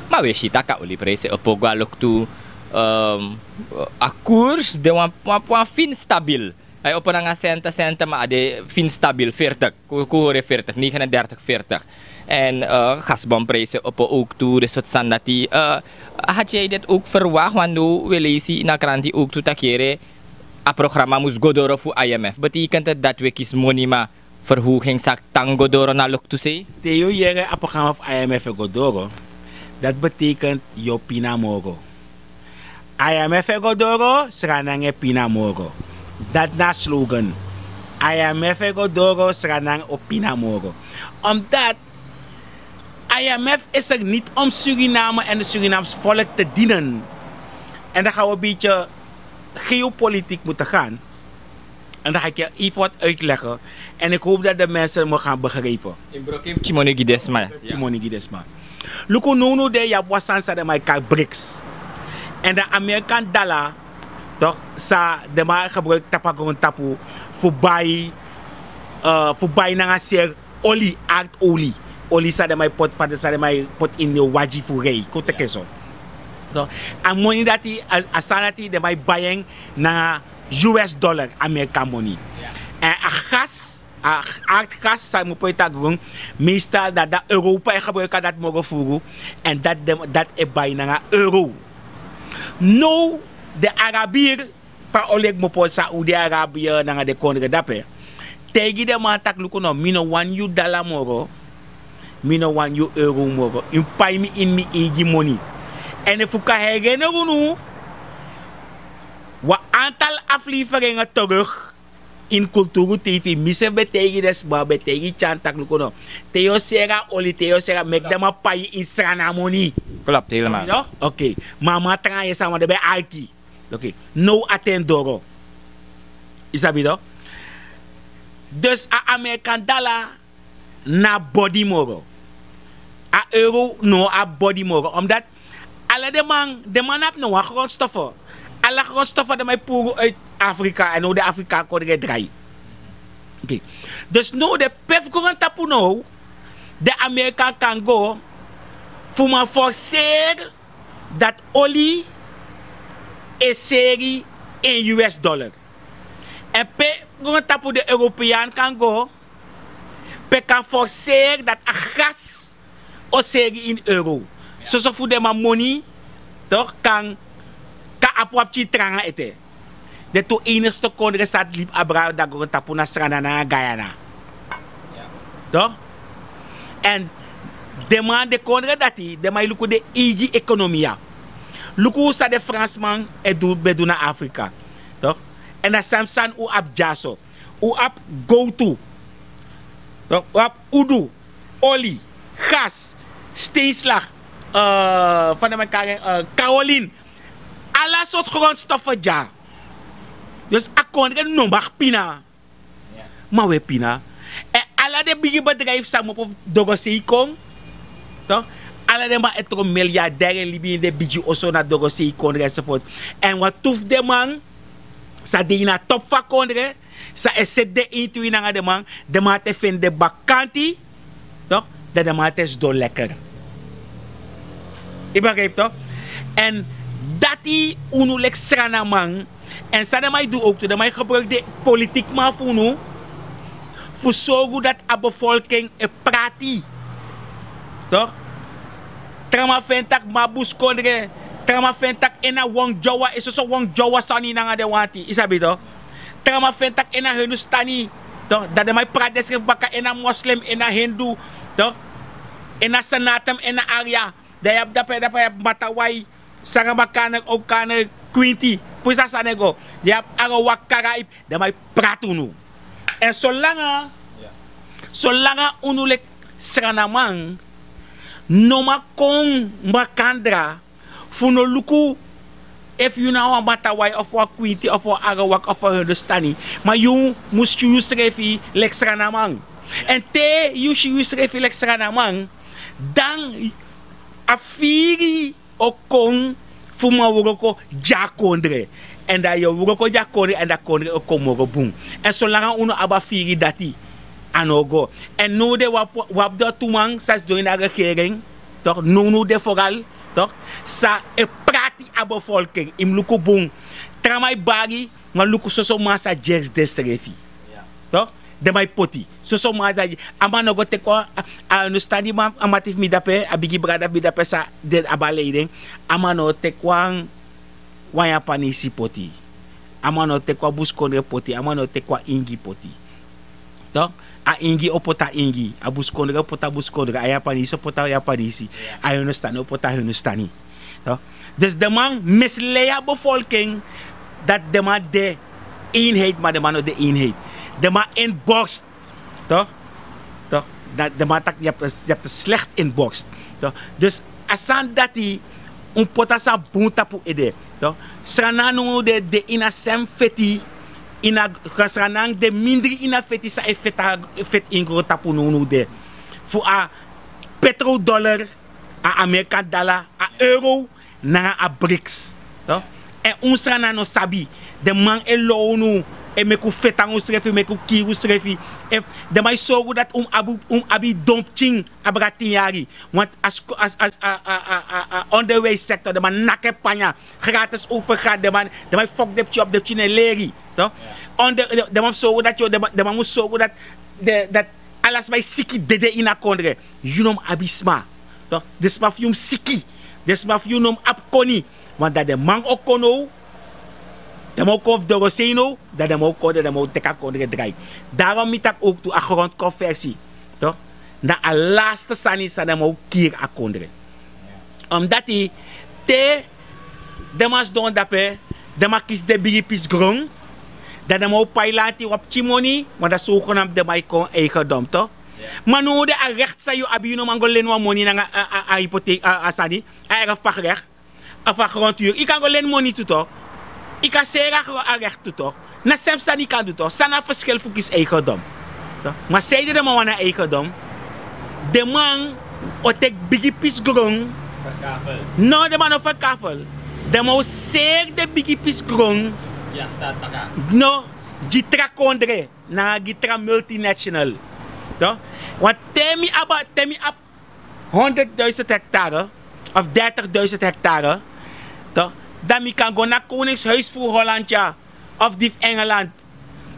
Ma wi e si tak' a oliprijse opo go na loktu. A kurs de wan fin stabil. A e opo nanga sente sente ma a de fin stabil fertik. Kon hori e fertik negenendertik fertik. Èn gasbonprijse opo owk tu de sortu sani dati. Hadi yu deti owk ferwakti wan no wi e leisi ini a kranti owk tu taki yere, a programa mus go doro fu imf betekent dati wi e kisi moni ma ferhoging sa tan go doro na loktu sei. Te yu yere a programa fu imf e go doro, dati betekent yu o pina moro. Imf e go doro sranang e pina moro. Dati na a slogan. Imf e go doro sranang o pina moro. Omdat imf is er niti om suriname en de surinamse volk te dienen. En dan gan wi en beti geopolitik mute gan. En dan gan iki en even wat uitlegen. En iki howpu dati de mensen mi o gan begripen. Ini broko en pikin moni gi den sma. Luku nownow de yu abi wan sani san den man e kari briks. Èn dan amerikan dala, tok' san den man e gebruiki tapu a grontapu fu bai fu bai nanga seri oli arti oli. Oli san den man e poti fati san den man e poti ini den wagi fu rei kon teki en so. A moni dati a sani dati den man e bai en nanga us dollar, amerikan moni. Èn a gas, a arti gas san mus poi tagrun, meestal dati dan europa e gebruiki a dati moro furu. Èn dati e bai nanga euro. Now den arabir, pe a oli e kmopo saudi arabia nanga den kondre dape, taigi den man tak' luku no mi no wani yu dala moro. Mi no wani yu euro moro yu mus pai mi ini mi eigi moni. Èn efu kan heri en na unu wan antal afleveringe teruk. Ini kulturu tv mi sefi ben taigi den sma ben taigi tyan tak' luku no, te yu o seri a oli te yu o seri a meki den man pai yu ini srana moni. Klopt helemaal. Oké. Ma a man tranga yu sama den ben e arki. Now a ten doro. Yu sabi to? Dus a amerikan dala na bodi moro. A euro no abi bodi moro omdat ala den man den man no abi no wan grondstofo. Ala grondstofo den man e puru uit afrika èn now den afrika kon den e drai. Dus now den pe fu grontapu now den amerika kan go fu man forseer dati oli e seri en us dollar. Èn pe grontapu den european kan go pe kan forseer dati a gas o seri ini euro. Soso fu den man moni kan kan abi wan pikin tranga ete. Den tu enigste kondre sa libi abra dagrontapu na srana nanga guyana. Èn den man den kondre dati den man e luku den eigi ekonomia. Luku san den fransman e du ben du na afrika. Èn na sami sani un abi dyaso. Un abi gowtu, un abi udu, oli, gas, steinslag, fa den man e kari en, kaolin. Ala sortu gronstofu dya. Dus a kondre no maki pina. Ma un e pina. Èn ala den bigi bedrijfu sa mu opo fu dogosei kon. Ala den man e tron miliarder e libi ini den bigi oso na dogosei kondre ensofortu. Èn wan tu fu den man sa de ini a topu fu a kondre, sa e seti den eintu ini nanga den man. Den man ati e feni den bakanti. Dan den man ati e sidon lekker. Yu begripi to? Èn dati unu leki sranaman. Èn san den man e du owktu den man e gebruiki den politikman fu unu fu sorgu dati a befolking e prati. Tra man feni tak' mi abi buskondre. Tra man feni tak' en na wongdyowa e soso wongdyowa sani nanga den wanti yu sabi to? Tra man feni tak' en na hindustani. Dan den man e prati densrefi baka en na moslim en na hindu. En na sanatam en na arya. Dan yu abi dape dape yu abi matawai, sanga makaner owkaner, kwinti, pus a sani e go. Yu abi arowak karaib. Den man e prati unu. Èn solanga solanga unu leki sranaman no man kon makandra fu no luku efu yu na wan matawai of wan kwinti of wan arowak of wan hindustani. Ma yu mus si yusrefi leki sranaman. Èn te yu si yusrefi leki sranaman dan a firi o kon fu man wroko gi a kondre. Èn dan yu o wroko gi a kondre èn dan kondre o kon moro bun. Èn solanga unu abi a firi dati a no o go. Èn now de wi abi den tu man san sidon ini a regering. Nownow de foral san e prati a befolking yu mus luku bun. Tra man e bari. Ma luku soso man sa dyersi densrefi. Den man e poti soso man sa dyersi a man no go teki wan a hindustani man a mati fu mi dape a bigi brada fu mi dape san de a baleiden. A man no o teki wan wan yapanisi poti. A man no o teki wan buskondre poti a man no o teki wan ingi poti. A ingi o poti a ingi a buskondre o poti a buskondre a yapanisi o poti a yapanisi. A hindustani o poti a hindustani. Dus den man mislei a befolking dati den man de eenheid ma den man no de eenheid. Den man ini borst. Den man taki yu abi te slekti ini borst. Dus a sani dati un poti a sani bun tapu ede. Srana nownow de de ini a sèm feti. Ini a srana nanga de mindri ini a feti san e feti ini grontapu nownow de fu a petrodollar, a amerikan dala, a euro nanga a briks. Èn un srana no sabi. Den man e low unu e meki un feti nanga unsrefi meki un kiri unsrefi. Den man e sorgu dati un mus abi yu don pikin abra tin yari. Want a onderwijssektor den man naki en panya. Gratis overgade den man e foki den pikin op den pikin no e leri. Den man mus sorgu dati ala sma e siki dede ini a kondre. Yu no mus abi sma. Den sma fu yu mus siki. Den sma fu yu no mus abi koni. Want dan den man o kon now. Den man o kon fu dorosei now dan den man o kon den man o teki a kondre drai. Darom mi taki owktu a grondkonversi na a laste sani san den man o kiri a kondre. Omdati te den man sidon dape den man kisi den bigi pisi gron. Dan den man o pai lanti wan pikin moni, want dan sowgenaamd den man e kon eigendom, toch? Ma now den a recht san yu abi, yu no man go leni wan moni nanga a, a, a hypotheek, a, a sani, a erfpachtrecht, of a grondhuur. Yu kan go leni moni tu, toch? Yu kan seri a gro-, a recht tu, toch? Na srefi sani yu kan du, toch? San na a verschil fu kisi eigendom? Toch? Ma sanede den man wani eigendom? Den man o teki bigi pisi gron. No, den man no ferkafel. Den man o seri den bigi pisi gron. No, gi tra kondre, nanga gi tra multinational. Toch? Want te mi abi, te mi abi honderdduizend hectare of dertigduizend hectare, toch? Dan mi kan go na Koningshuis fu Holland, ya, of di fu Engeland,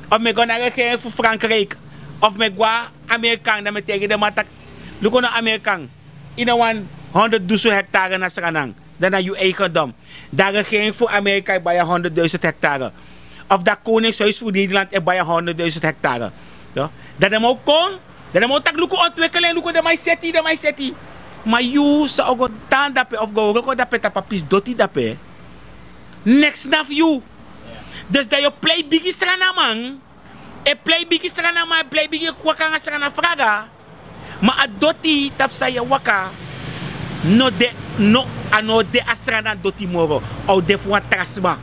of mi e go na regering fu Frankrijk, of mi e go na Amerika, dan mi e taigi den man taki: luku now, Amerika, yu no wani honderd dusun hectare na Sranan, dan na yu eigendom. Dan regering fu Amerika e bai a honderdduizend hectare. Of dan Koningshuis fu Nederland e bai a honderdduizend hectare. Toch? Dan den man o kon, dan den man o taki: luku ontwikkeling, luku den man e seti, den man e seti. Ma yu sa o go tan drape of go wroko drape tapu a pisi doti drape, niks na fu yu. Dus dan yu o plei bigi Srananman, e plei bigi Srananman, e plei bigi, e waka nanga Sranan fraga. Ma a doti tapu san yu e waka no de, no, a no de a Sranan doti moro, a o de fu wan tra sma.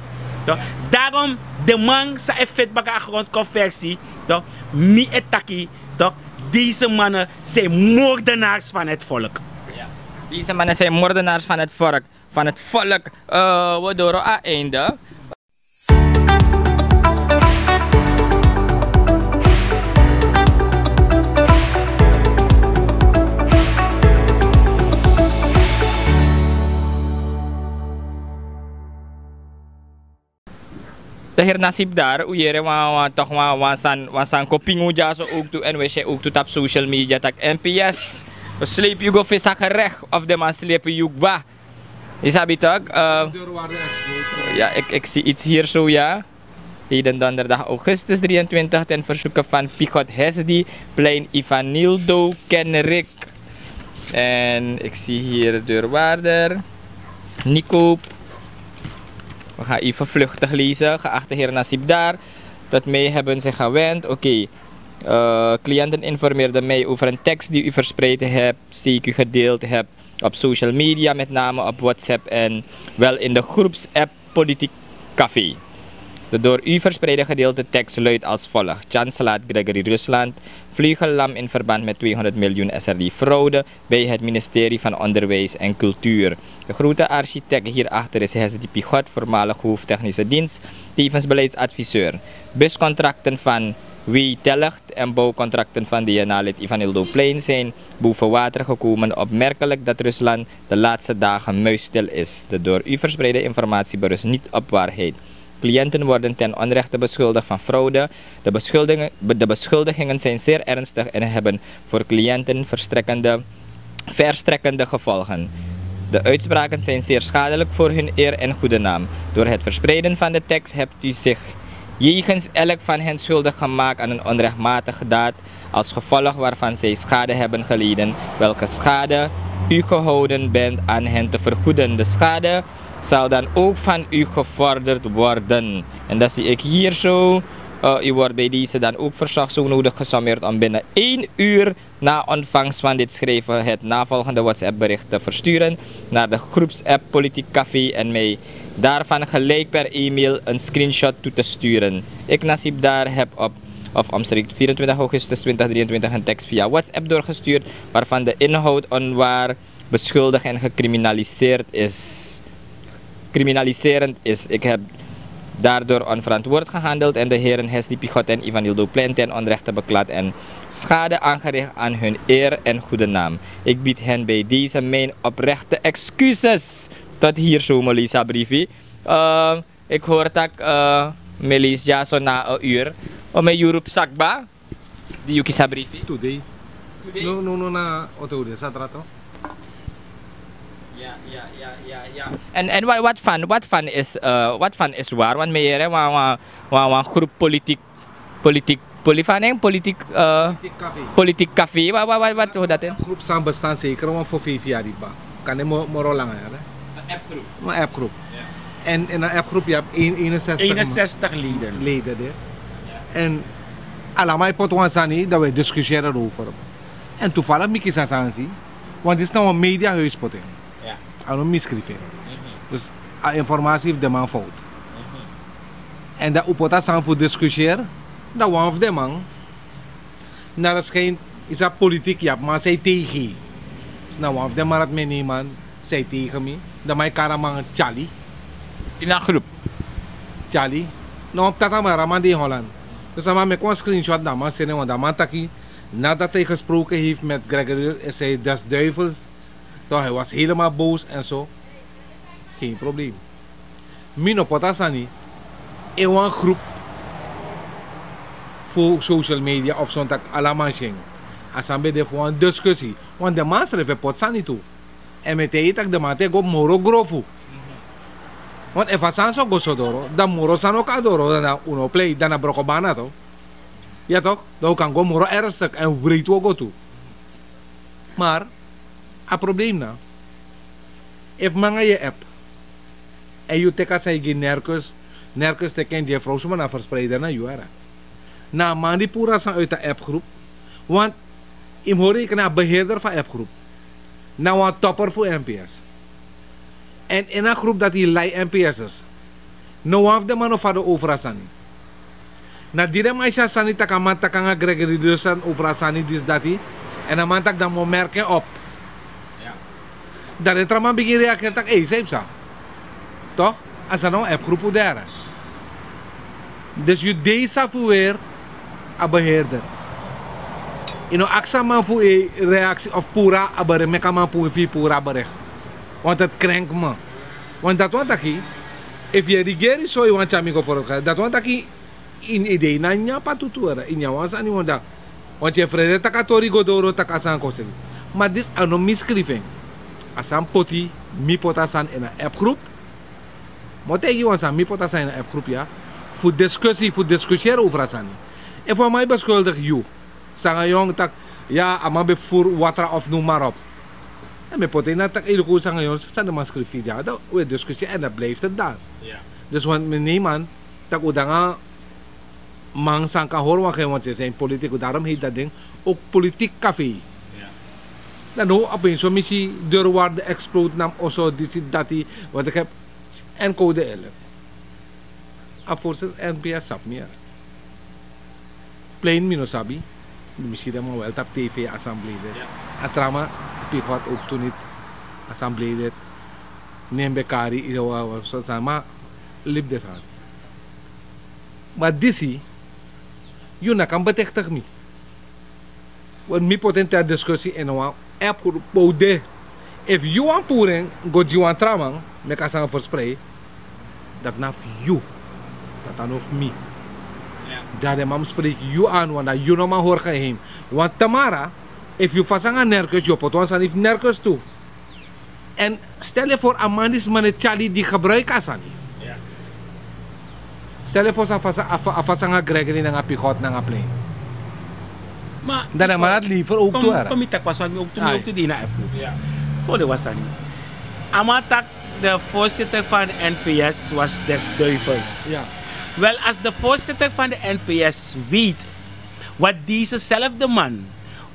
Toch? Daarom, den man san e feti baka a grondconversie, toch, mi e taki, toch, deze mannen zijn moordenaars van het volk. Ja. Deze mannen zijn moordenaars van het volk. Van het volk. Eh, we doro a einde. De heer Nasib daar, u yere wan, wan, toch wan, wan san, wan san kon pingu dyaso ook tu, en we zien ook tu tap social media tak N P S. We sleep yu go fesa gerecht of de man sleep yu gba. Isabi toch? Eh, ja, ik, ik zie iets hier zo, ja. Heden donderdag augustus drieëntwintig ten verzoeke van Pigot Hesdi, plein Ivanildo Kenrik. En ik zie hier deurwaarder Nico. We gaan even vluchtig lezen. Geachte heer Nasib daar, tot mij hebben ze gewend. Oké. Eh, cliënten informeerden mij over een tekst die u verspreid hebt, C Q gedeeld hebt op social media, met name op WhatsApp en wel in de groepsapp Politiek Café. De door u verspreide gedeelde tekst luidt als volgt: Chan slaat Gregory Rusland vleugellam in verband met tweehonderd miljoen S R D fraude bij het ministerie van Onderwijs en Cultuur. De grote architect hierachter is Hesdy Pigot, voormalig hoofd technische dienst, tevens beleidsadviseur. Buscontracten van W Telg en bouwcontracten van D N A-lid Ivanildo Plein zijn boven water gekomen. Opmerkelijk dat Rusland de laatste dagen muisstil is. De door u verspreide informatie berust niet op waarheid. Cliënten worden ten onrechte beschuldigd van fraude. De beschuldigingen, de beschuldigingen zijn zeer ernstig en hebben voor cliënten verstrekkende, verstrekkende gevolgen. De uitspraken zijn zeer schadelijk voor hun eer en goede naam. Door het verspreiden van de tekst hebt u zich jegens elk van hen schuldig gemaakt aan een onrechtmatige daad, als gevolg waarvan zij schade hebben geleden, welke schade u gehouden bent aan hen te vergoeden. De schade zal dan ook van u gevorderd worden. En dat zie ik hier zo. Eh, u wordt bij deze dan ook verzocht zo nodig gesommeerd om binnen één uur na ontvangst van dit schrijven het navolgende WhatsApp-bericht te versturen naar de groepsapp Politiek Café en mij daarvan gelijk per e-mail een screenshot toe te sturen. Ik, Nasib Daar, heb op of omstreeks vierentwintig augustus twintig drieëntwintig een tekst via WhatsApp doorgestuurd waarvan de inhoud onwaar, beschuldigd en gecriminaliseerd is, criminaliserend is. Ik heb daardoor onverantwoord gehandeld en de heren Hesdy Pigot en Ivanildo Plein ten onrechte beklad en schade aangericht aan hun eer en goede naam. Ik bied hen bij deze mijn oprechte excuses. Tot hier zo, Melissa Brivi. Eh, ik hoor dat, eh, Melissa zo na een uur. O, mijn Europe sakba. Di yu kisi a brifi? Today. Today? No, no, no, na oto uden, satra toch? Ya, ya, ya, ya, ya. En, en wa-, wat van, wat van is, eh, wat van is waar? Want mi yere wan, wan, wan, wan groep politiek, politiek, poli-, van en politiek, eh, politiek café. Politiek café. Wa-, wa-, wa-, wat, hoe dat in? Groep san bestaan zeker wan fu vijf yari baka. Kan de mo-, moro langa, ya, hè? Een appgroep. Een appgroep. Ja. En in een appgroep, je hebt een-, eenenzestig eenenzestig leden. Leden, hè? En alama e poti wan sani dan wi e diskuseri erover. En tufala mi kisi a sani si, want disi na wan media huis poti en. A no mi skrifi en. Dus a informasi fu den man fowtu. En dan un poti a sani fu diskuseri, dan wan fu den man na de skin is a politik ya man sai teigi. Na wan fu den man dat mi e neman sai teigi mi. Dan man e kari a man tyali. Ini a grup. Tyali. No, tata man raman de in holland. Dus a man meki wan screenshot dan man seni wan dan man taki, nadat hij gesproken heeft met Gregory, is hij des duivels. Dan hij was helemaal boos en zo. Geen probleem. Mi no poti a sani ini wan grupu fu social media of son taki ala man si en. A sani ben de fu wan diskusi. Want den man srefi e poti sani tu. Èn mi e taigi yu tak' den man ten go moro grofu. Want efu a sani so go so doro dan moro sani o kon na doro dan na un no plei dan na brokobana to. Ya tok', dan un kan go moro ernstik èn wreiti un o go tu. Mar a problem na, efu mi nanga yu e app èn yu teki a san yu gi nerkus, nerkus teki en gi en frow suma na a verspreider na yu ara. Na a man di puru a san uiti a appgroep. Want yu mus hori yu kna a beheerder fu a appgroep, na wan topper fu mps. Èn ini a grupu dati yu lai mps. No wan fu den man no fadon over a sani. Na di den man e si a sani tak' a man taki nanga gregory di den sani over a sani disi dati. Èn a man taki dan mi o merki en op. Dan den tra man bigin reageri tak' ei san yu psa? Tok', a sani na wan appgroepu dere. Dus yu dei safu weri a beheerder. Yu no aksi a man fu yu reaksi of puru a bericht meki a man puru fu yu puru a bericht. Want dati krenki mi. Want dati wani taki, efu yu e rigeri so yu wani tyari mi go foro dati wani taki, ini idei na nyan patutu wara ini a wan sani wan dati. Want yu e frede tak' a tori go doro tak' a sani kon seni. Ma disi a no mi skrifi en. A sani poti, mi poti a sani ini a appgroep. Mi o taigi yu wan sani mi poti a sani ini a appgroep ya, fu diskusi fu diskuseri over a sani. Efu wan man e beskuldigi yu, sanga yong tak' ya a man ben furu watra of nu marop. Èn mi e poti en ini a taki e luku sanga yong san den man skrifi dya dan un e diskusi èn dan blijfi dan. Dus wan mi neiman, tak' un de nanga man san kan hori wan gen want yu e seni politiku darom heiti dati den, ouk politik kafei. Dan no opensi so mi si duru warde eksplode na mi oso disi dati. Want iki hebi en kode elf. A forse n p a sabi mi ya. Plein mi no sabi. Mi si den man wel tapu tv assemblee de. A tra man, pigot ouk tu niti. Assemblee de. Nen ben kari yu de wawan so sani ma libi de sani. Ma disi yu no kan betektigi mi. Wan mi poti en te a diskusi ini wan app grupu pe un de. Efu yu wani puru en go gi wan tra man, meki a sani fersprei. Dati na fu yu. Dati a no fu mi. Dan den man mus preiki yu anu wan dan yu no man hori geheim. Wan tamara, efu yu fasi nanga nerkus yu o poti wan sani fu nerkus tu. Èn stel yu for a man disi man e tyali di gebruiki a sani. Stel yu fosi a fasi nanga gregory nanga pigot nanga plein. Dan den man dati lever owk tu ara. Kon mi taki wan sani mi owk tu mi owk tu de ini a app. Kon de wan sani. A man taki de voorzitter van de n p s was des duivels. Wel, als de voorzitter van de n p s weet wat deze zelfde man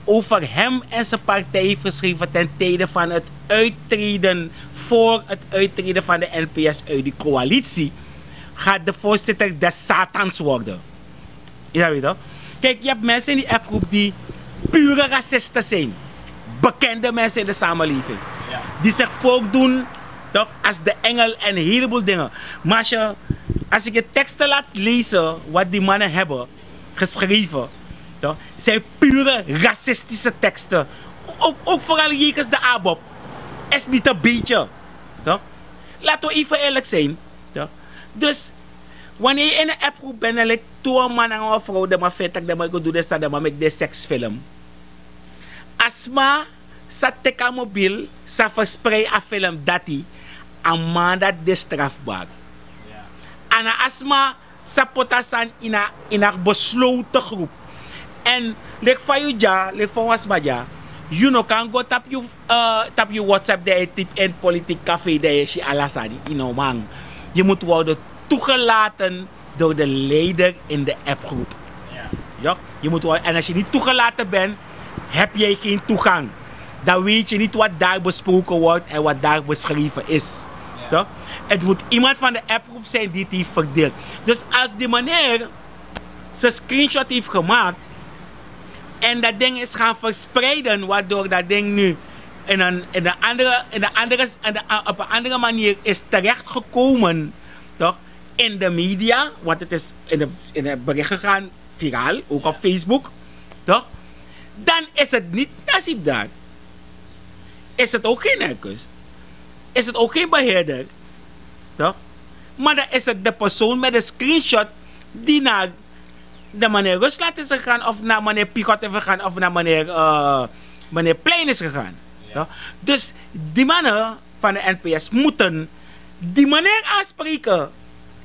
over hem en zijn partij heeft geschreven ten tijde van het uittreden, voor het uittreden van de n p s uit die coalitie, gaat de voorzitter des satans worden. Is dat weten? Kijk, je hebt mensen in die appgroep die pure racisten zijn. Bekende mensen in de samenleving. Die zich voordoen toch als de engel en een heleboel dingen. Maar als, je, als ik je teksten laat lezen, wat die mannen hebben geschreven, toch, zijn pure racistische teksten. Ook, ook vooral jegens de ABOP. Is niet een beetje. Toch? Laten we even eerlijk zijn. Toch? Dus wanneer je in een appgroep bent en lijkt tu wan man nanga wan frow den man feti tak' den man e go du den sani den man meki den seksfilm. A sma sa teki a mobil sa fersprei a film dati. A man dati de strafbar. A na a sma sa poti a sani ini a ini a besloten grupu. Èn leki fa yu dya leki fa wan sma dya, yu no kan go tapu yu tapu yu whatsapp dan yu e tipi en politik kafe dan yu e si ala sani yu no man. Yu mus worden tugelaten dori de leider ini de appgroepu. Toch? Je moet wel, en als je niet toegelaten bent, heb jij geen toegang. Dan weet je niet wat daar besproken wordt en wat daar beschreven is. Toch? Het moet iemand van de appgroep zijn die het heeft verdeeld. Dus als die meneer zijn screenshot heeft gemaakt en dat ding is gaan verspreiden, waardoor dat ding nu in een, in een andere, in een andere, in de, op een andere manier is terechtgekomen, toch? In de media, want het is in de, in de bericht gegaan, viraal, ook op Facebook, toch? Dan is het niet Nasib Dar. Is het ook geen Herkust? Is het ook geen beheerder? Toch? Maar dan is het de persoon met de screenshot die naar de meneer Rusland is gegaan, of naar meneer Pigot is gegaan, of naar meneer, eh, meneer Plein is gegaan. Toch? Dus die mannen van de N P S moeten die meneer aanspreken.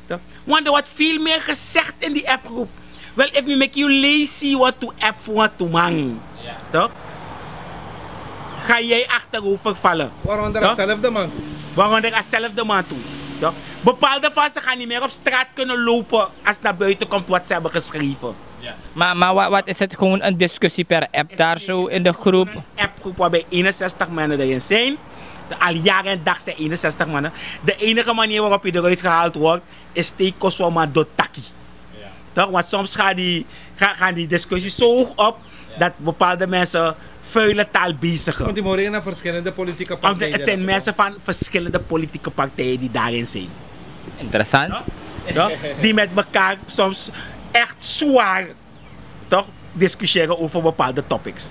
Toch? Want er wordt veel meer gezegd in die appgroep. Wel, if mi make you lazy, want to app voor want to man. Toch? Ga jij achterover vallen. Waaronder dezelfde man. Waaronder dezelfde man toe. Toch? Bepaalde van ze gaan niet meer op straat kunnen lopen als naar buiten komt wat ze hebben geschreven. Maar, maar wa- wat is het gewoon een discussie per app daar zo in de groep? Een appgroep waarbij eenenzestig mannen erin zijn. De, al jaren en dag zijn eenenzestig mannen. De enige manier waarop je eruit gehaald wordt, is teken Koswama Dotaki. Toch? Want soms gaan die, gaan, gaan die discussies zo hoog op dat bepaalde mensen vuile taal bezigen. Want die worden naar verschillende politieke partijen. Het zijn mensen van verschillende politieke partijen die daarin zijn. Interessant. Toch? Die met elkaar soms echt zwaar, toch, discussiëren over bepaalde topics.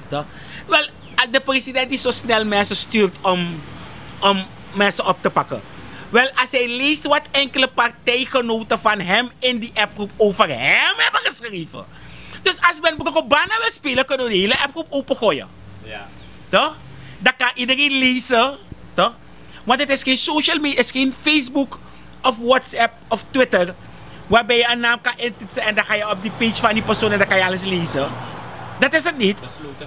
Toch? Wel, als de president die zo snel mensen stuurt om, om mensen op te pakken. Wel, als hij leest wat enkele partijgenoten van hem in die appgroep over hem hebben geschreven. Dus als men Brokobana wil spelen, kunnen we de hele appgroep opengooien. Toch? Dan kan iedereen lezen. Toch? Want het is geen social media, het is geen Facebook of WhatsApp of Twitter, waarbij je een naam kan intoetsen en dan ga je op die page van die persoon en dan kan je alles lezen. Dat is het niet.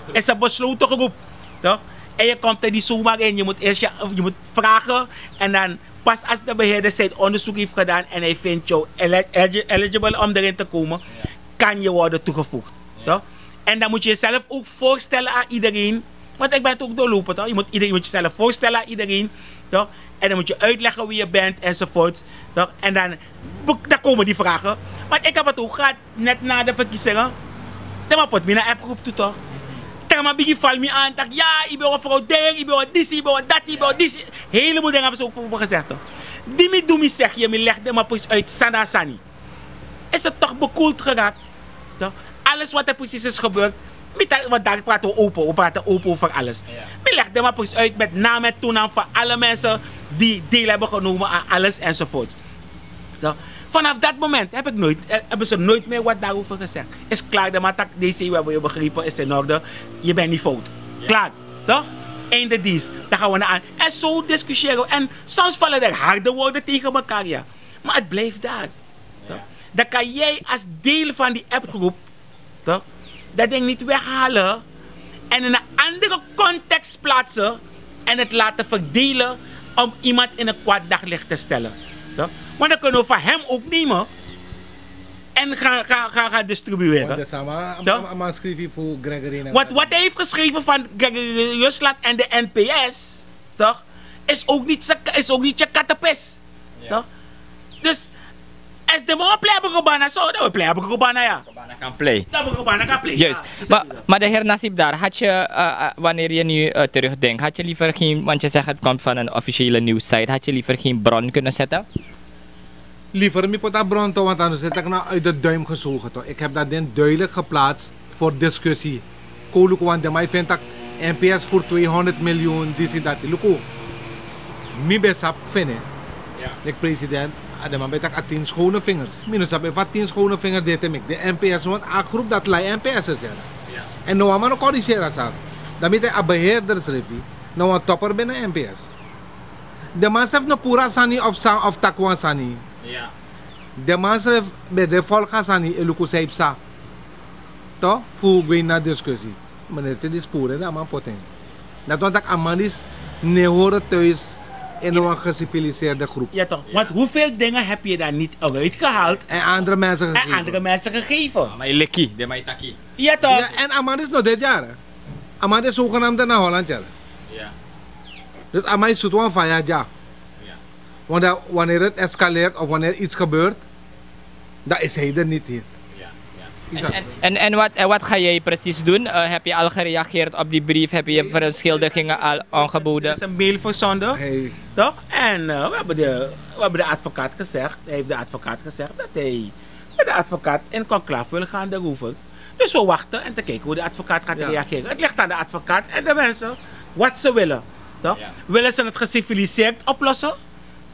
Het is een besloten groep. Toch? En je komt er niet zomaar in. Je moet eerst je, je moet vragen. En dan pas als de beheerder zijn onderzoek heeft gedaan en hij vindt jou eli- eligible om erin te komen, kan je worden toegevoegd. Toch? En dan moet je jezelf ook voorstellen aan iedereen. Want ik ben het ook doorlopen, toch? Je moet, iedereen, je moet jezelf voorstellen aan iedereen. Toch? En dan moet je uitleggen wie je bent, enzovoort. Toch? En dan, dan komen die vragen. Want ik heb het ook gehad, net na de verkiezingen. Dan maar pot me naar appgroep toe, toch? Dan maar begin val me aan, tak, ja, je bent een fraudeur, je bent een disi, je bent een dati, je bent een disi. Heleboel dingen hebben ze ook voor me gezegd, toch? Die me doen, me zeg je, me leg de maar precies uit sana sani. Is het toch bekoeld geraakt. Toch? Alles wat er precies is gebeurd. Mi ta- Want daar praten we open. We praten open over alles. Mi leg de maar precies uit met naam en toenaam van alle mensen die deel hebben genomen aan alles enzovoort. Toch? Vanaf dat moment heb ik nooit, eh, hebben ze nooit meer wat daarover gezegd. Is klaar, de matak D C, we hebben je begrepen, is in orde. Je bent niet fout. Klaar. Toch? Einde dienst. Dan gaan we naar aan. En zo discussiëren we. En soms vallen er harde woorden tegen elkaar, ja. Maar het blijft daar. Toch? Dan kan jij als deel van die appgroep, toch, dat ding niet weghalen en in een andere context plaatsen en het laten verdelen om iemand in een kwaad daglicht te stellen. Toch? Want dan kunnen we van hem ook nemen en gaan, gaan, gaan, gaan distribueren. Want de sama, toch? Ama, ama schrijf voor Gregory. Want wat hij heeft geschreven van Gregory Rusland en de N P S, toch? Is ook niet, is ook niet je kattenpis. Toch? Dus, als de man plei hebben gebana, zo, dan we plei hebben gebana, ja. Gebana kan plei. Dan we gebana kan plei. Juist. Maar, maar de heer Nasib daar, had je, eh, eh, wanneer je nu, eh, terugdenkt, had je liever geen, want je zegt het komt van een officiële nieuwssite, had je liever geen bron kunnen zetten? Liever mi poti a bron to, want anders zit ik nou uit de duim gezogen, toch? Ik heb dat ding duidelijk geplaatst voor discussie. Koluku, want de man vindt dat N P S voor tweehonderd miljoen, dit en dat. Luku, mi ben sabi fene. Ik president, a de man ben taki a tien schone vingers. Mi no sabi efu a tien schone vinger de te meki. De N P S, want a groep dat lai N P S is, ja. En no wan man no corrigeren a sani. Dan mi taki a beheerder srefi, no wan topper binnen N P S. De man srefi no puru a sani of san, of taki wan sani. De man srefi ben de folga sani e luku san yu psa. Toch? Fu gwe ini a discussie. Meneer Teddy sporen, dan a man poti en. Dati wani taki a man disi no e hori thuis In een geciviliseerde groep. Ja, toch? Want hoeveel dingen heb je daar niet eruit gehaald? En andere mensen gegeven. En andere mensen gegeven. Maar je lekkie, de maitaki. Ja, toch? Ja, en Amandis no dit jaar. Amandis zogenaamde naar Holland jaar. Ja. Dus Amai zoet wan van ja, ja. Ja. Want dan, wanneer het escaleert of wanneer iets gebeurt, dan is hij er niet hier. Ja, ja. En, en, en, en wat, en wat ga jij precies doen? Eh, heb je al gereageerd op die brief? Heb je je verontschuldigingen al aangeboden? Er is een mail verzonden, toch? En eh, we, hebben de, we hebben de advocaat gezegd, hij heeft de advocaat gezegd dat hij met de advocaat in conclave wil gaan daarover. Dus we wachten en te kijken hoe de advocaat gaat reageren. Het ligt aan de advocaat en de mensen wat ze willen, toch? Willen ze het geciviliseerd oplossen?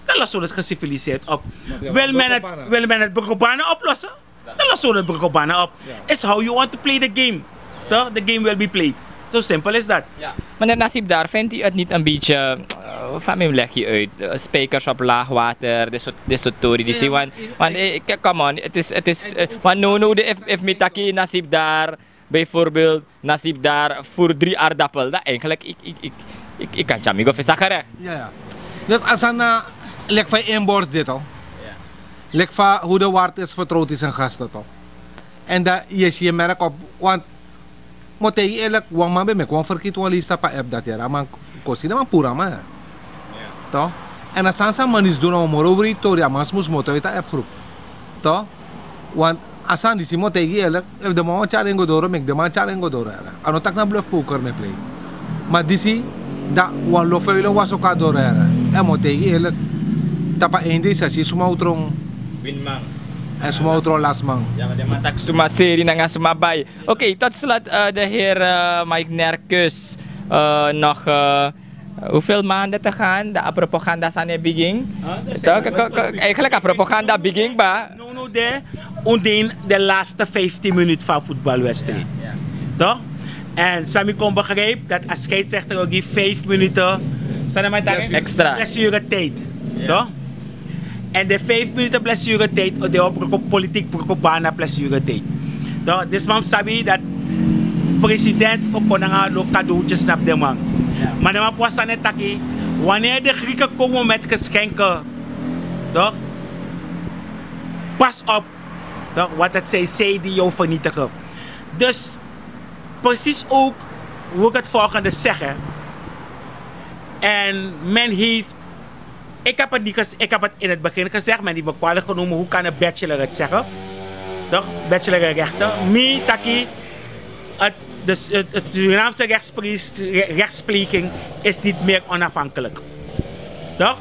Dan lossen we het geciviliseerd op. Wil men het, wil men het Brokobana oplossen? Dan lossen we het Brokobana op. It's how you want to play the game. Toch? The game will be played. So simple is that. Maar net Nasib daar, vindt u het niet een beetje, eh, van mijn leg je uit, eh, spijkers op laag water, dit soort, dit soort tori die zien, want, want eh, k- come on, het is, het is, eh, want no, no, de, if, if mi taki Nasib daar, bijvoorbeeld, Nasib daar voor drie aardappel, dat eigenlijk, ik, ik, ik, ik, ik kan Chamigo Visagere. Ja, ja. Dus Asana, lik fa inborst dit al. Lik fa hoe de waard is vertrouwd is zijn gasten toch. En dat je, je merk op, want moet hij eerlijk, wan man ben me kon verkiet wan lista pa app dat hier, man kosi na man pura man. Toch? En a sani san man disi du na wan moro wreiti tori, a man smusu moto uit a appgroep. Toch? Want a sani disi mi o taigi yu eerlik, efu den man wani tyari en go doro, meki den man tyari en go doro yara. A no taki na bluf poker mi e plei. Ma disi, dan wan lo fu en wani so kon na doro yara. En mi o taigi yu eerlik, tapu a einde yu sa si suma o tron. Winman. En suma o tron lasman. Ya, ma den man taki suma seri nanga suma bai. Oké, tot slot, eh, de heer, eh, Mike Nerkus, eh, nog, eh, hoeveel maanden te gaan dat a propaganda sani e bigin? Toch? Eigenlijk a propaganda bigin, ba. No, no, de, un de in de laatste vijftien minuten van voetbalwedstrijd. Toch? En san mi kon begrijp dat a scheidsrechter o gi vijf minuten, san na man taki? Extra. Blessuretijd. Toch? En de vijf minuten blessuretijd, de Brokobana, politiek Brokobana blessuretijd. Toch? Disi man sabi dat president o kon nanga lo cadeautjes na den man. Ma den man pasa na taki, wanneer de Grieken komen met geschenken, toch? Pas op, toch? Want het zijn zij die jou vernietigen. Dus precies ook wil ik het volgende zeggen. En men heeft, ik heb het niet gez- ik heb het in het begin gezegd, men heeft me kwalijk genomen. Hoe kan een bachelor het zeggen? Toch? Bachelor in rechten. Mi taki, het, dus het, het Surinaamse rechtspre- re- rechtspreking is niet meer onafhankelijk. Toch?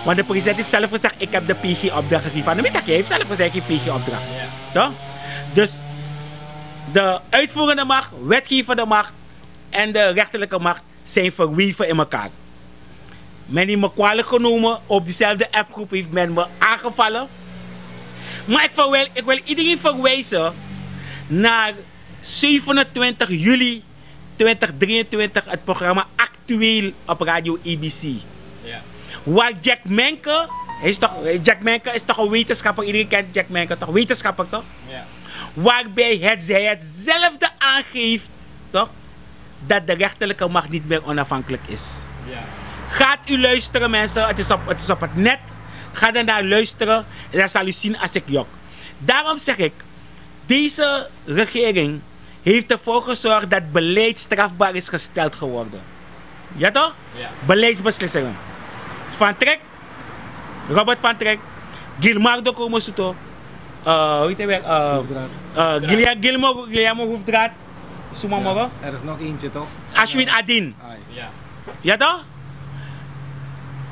Want de president heeft zelf gezegd, ik heb de P G-opdracht gegeven. Maar mi taki, hij heeft zelf gezegd, ik heb P G-opdracht. Toch? Dus de uitvoerende macht, wetgevende macht en de rechterlijke macht zijn verweven in elkaar. Men heeft me kwalijk genomen, op diezelfde appgroep heeft men me aangevallen. Maar ik, verwijl, ik wil iedereen verwijzen naar zevenentwintig juli twintig drieëntwintig, het programma Actueel op Radio A B C. Ja. Waar Jack Menke, hij is toch, Jack Menke is toch een wetenschapper, iedereen kent Jack Menke toch, wetenschapper toch? Ja. Waarbij het, hij hetzelfde aangeeft, toch, dat de rechterlijke macht niet meer onafhankelijk is. Ja. Gaat u luisteren, mensen, het is op het, is op het net. Ga daarnaar luisteren en dan zal u zien als ik jok. Daarom zeg ik, deze regering heeft ervoor gezorgd dat beleid strafbaar is gesteld geworden. Ja toch? Ja. Beleidsbeslissingen. Van Trek, Robert van Trek, Gilmardo Komosuto, eh, hoe heet hij weer? Eh, eh, Guillermo, Guillermo Hoefdraad, suma moro. Er is nog eentje toch? Ashwin Adin. Ja. Ja toch?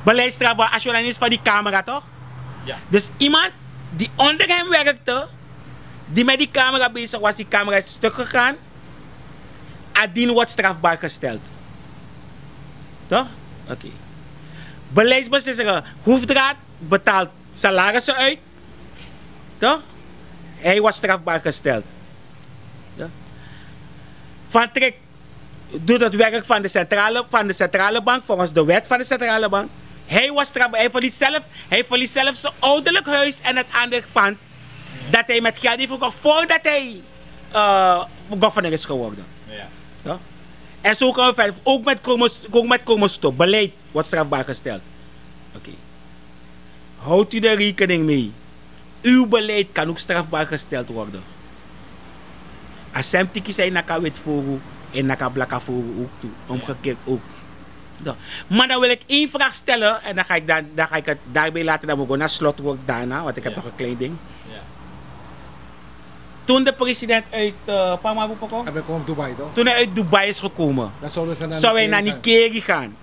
Beleidsstrafbaar, Ashwin Adin is van die camera toch? Ja. Dus iemand die onder hem werkte, die met die camera bezig was, die camera is stuk gegaan. Adin wordt strafbaar gesteld. Toch? Oké. Beleidsbeslissingen. Hoefdraad betaalt salarissen uit. Toch? Hij was strafbaar gesteld. Toch? Van Trek doet het werk van de centrale, van de centrale bank, volgens de wet van de centrale bank. Hij was strafbaar. Hij verliest zelf, hij verliest zelf zijn ouderlijk huis en het andere pand dat hij met geld heeft gekocht voordat hij eh, governor is geworden. Ja. Ja? En zo kan we verder. Ook met Kromos, ook met Kromos toch. Beleid wordt strafbaar gesteld. Oké. Houdt u de rekening mee. Uw beleid kan ook strafbaar gesteld worden. A semtiki sai naka wit fogu en naka blaka fogu ook toe. Omgekeerd ook. Maar dan wil ik één vraag stellen en dan ga ik, dan, dan ga ik het daarbij laten. Dan moet ik naar slotwoord daarna, want ik heb nog een klein ding. Toen de president uit uh, Pama Bupoko, toen hij uit Dubai is gekomen, zou hij naar Nikeri gaan.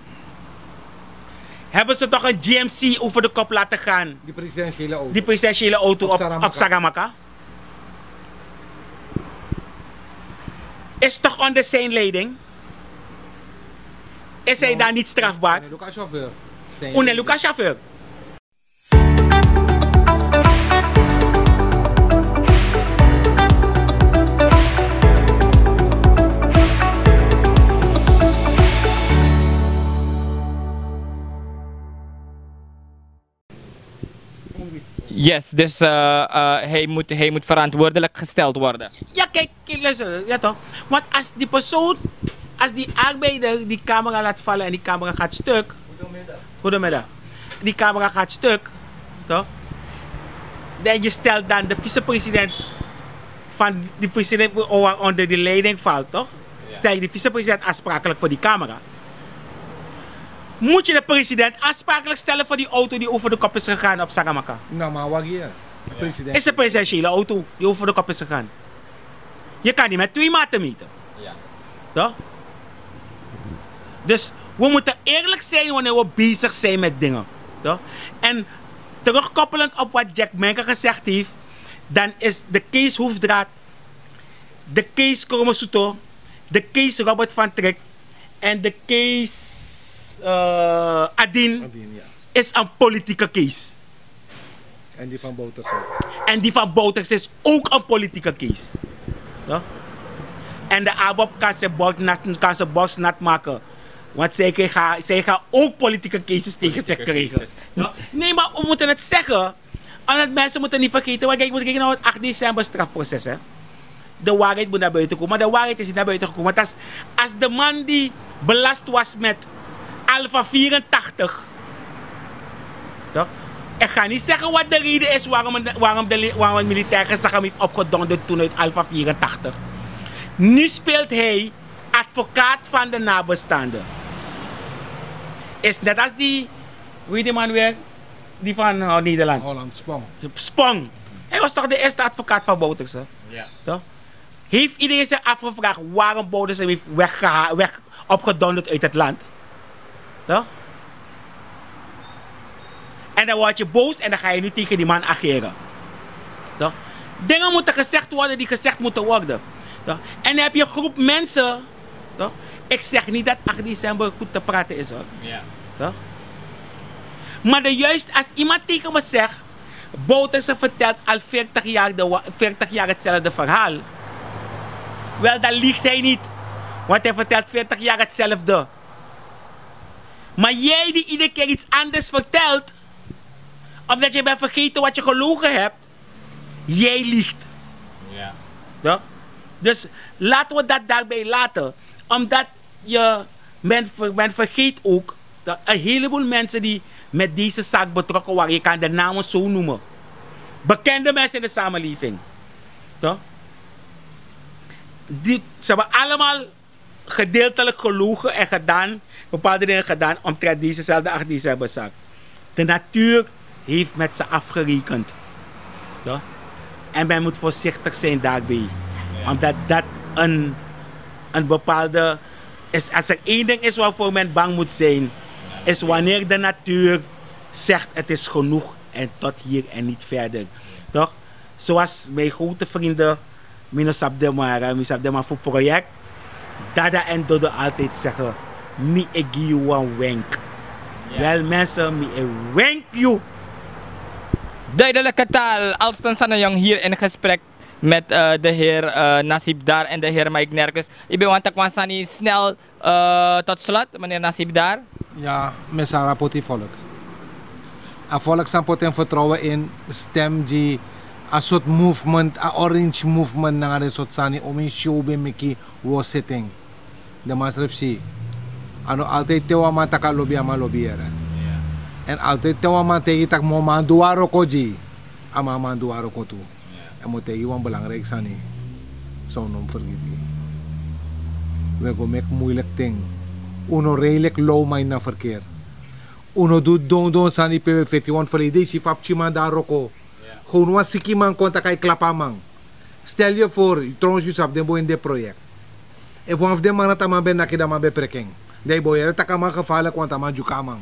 Hebben ze toch een G M C over de kop laten gaan? Die presidentiële auto op, op Saramaka. Is toch onder zijn leiding? Is hij dan niet strafbaar? Une Luka chauffeur. Yes, dus uh, uh, hij, moet, hij moet verantwoordelijk gesteld worden. Ja, kijk, luister, ja toch? Want als die persoon, als die arbeider die camera laat vallen en die camera gaat stuk. Goedemiddag. Die camera gaat stuk, toch? Dan je stelt dan de vicepresident van die president onder die leiding valt, toch? Stel je die vicepresident aansprakelijk voor die camera. Moet je de president aansprakelijk stellen voor die auto die over de kop is gegaan op Sagamaka? No, maar wacht hier. De president. Is een presidentiële auto die over de kop is gegaan. Je kan niet met twee maten meten. Toch? Dus we moeten eerlijk zijn wanneer we bezig zijn met dingen. Toch? En terugkoppelend op wat Jack Menke gezegd heeft, dan is de case Hoefdraad, de case Kromosuto, de case Robert van Trek en de case uh, Adin is een politieke case. En die van Bouters ook. En die van Bouters is ook een politieke case. Ja? En de ABOP kan zijn, borst nat, kan zijn borst nat maken. Want zij gaan, zij gaan ook politieke cases tegen zich krijgen. Ja? Nee, maar we moeten het zeggen. Omdat mensen moeten niet vergeten, want kijk, moet kijken naar het acht december strafproces. Hè? De waarheid moet naar buiten komen. Maar de waarheid is niet naar buiten gekomen. Want als, als de man die belast was met Alfa vierentachtig. Ja? Ik ga niet zeggen wat de reden is waarom, waarom, de, waarom het militair gezag hem heeft opgedonderd toen uit Alfa vierentachtig. Nu speelt hij advocaat van de nabestaanden. Is net als die, hoe heet die man weer? Die van uh, Nederland. Holland, Spong. Spong. Hij was toch de eerste advocaat van Bouterse? Ja. Toch? Heeft iedereen zich afgevraagd waarom Bouterse hem heeft weggeha- weg, opgedonderd uit het land? Toch? En dan word je boos en dan ga je nu tegen die man ageren. Toch? Dingen moeten gezegd worden die gezegd moeten worden. Toch? En dan heb je een groep mensen. Toch? Ik zeg niet dat acht december goed te praten is hoor. Ja. Toch? Maar de juist als iemand tegen me zegt, Bouterse vertelt al veertig jaar, de, veertig jaar hetzelfde verhaal. Wel, dan liegt hij niet. Want hij vertelt veertig jaar hetzelfde. Maar jij die iedere keer iets anders vertelt, omdat je bent vergeten wat je gelogen hebt, jij liegt. Ja. Ja? Dus laten we dat daarbij laten. Omdat je, men, men vergeet ook dat een heleboel mensen die met deze zaak betrokken waren, je kan de namen zo noemen. Bekende mensen in de samenleving. Ja? Die, ze hebben allemaal gedeeltelijk gelogen en gedaan, bepaalde dingen gedaan omtrent dezezelfde acht decemberzaak. De natuur heeft met ze afgerekend. Ja? En men moet voorzichtig zijn daarbij. Omdat dat een, een bepaalde is. Als er één ding is waarvoor men bang moet zijn, is wanneer de natuur zegt: het is genoeg en tot hier en niet verder. Toch? Zoals mijn grote vrienden, mi no sabi den man, mi sabi den man fu project. Dada en Dodo altijd zeggen: mi e gi yu wan wenk. Wel mensen, mi e wenk yu. Duidelijke taal, Alston Sanayong hier in gesprek met uh, de heer uh, Nasib Dar en de heer Mike Nerkus. Ik ben want Sani snel uh, tot slot, meneer Nasib Dar. Ja, mesara poti volk. A volk san poti en vertrouwen in stem die a soort movement, a orange movement nanga den soort sani om in show ben meki wo sitting. De masrefsi. A no altijd te wan man taki a lobi a man lobi yere. Èn altidi te wan man taigi tak' mi o man du wan wroko gi yu, a man man du wan wroko tu. Èn mi o taigi yu wan belangriki sani, san un no mus fergiti. Un e go meki muiliki ten. Un no rei leki low man ini a ferkeri. Un no du dondon sani pe un e feti. Wan ferlei den yu si fu a pikinman du a wroko. Gownu wan sikiman kon tak' a e klapu a man. Stel yu e fori yu tronsi yu sabi den boi ini den proyekti. Efu wan fu den man na taman ben naki dan man ben preki en. Dan yu bo yere tak' a man gefarliki wantu a man dyuku a man.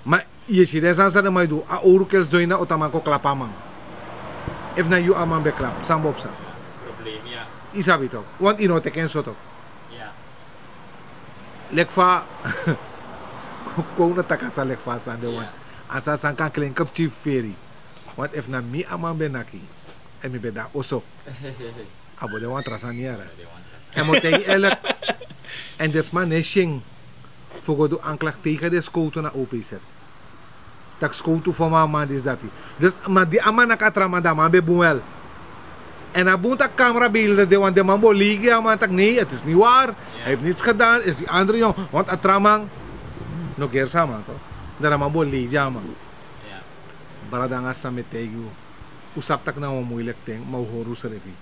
Ma yu e si den sani san den man e du a owru kelsi don ini a otaman kon klapu a man. Efu na yu a man ben klapu san bo psa? Yu sabi toki wantu yu no o teki en so toki. Leki fa kon un no taki a sani leki fa a sani de wantu a sani san kan klenki pikin fu feri. Wantu efu na mi a man ben naki èn mi ben de na oso, a bo de wan tra sani yara. Èn mi o taigi eleki. Èn den sma no e si en fu go du anklak tegen den skowtu na opz. Tak' skowtu fo man a man disi dati. Dus ma di a man naki a tra man dan a man ben bun wel. Èn a bun tak' kamra ben hili dati de wan den man bo lei gi a man tak' nei eti is ni wari. Hefi nitsi gedan esi andre yong. Wantu a tra man no gersi a man to. Dan a man bo lei gi a man. Brada nanga san mi e taigi yu. Un sabi tak' na wan muiliki ten ma un hori unsrefi.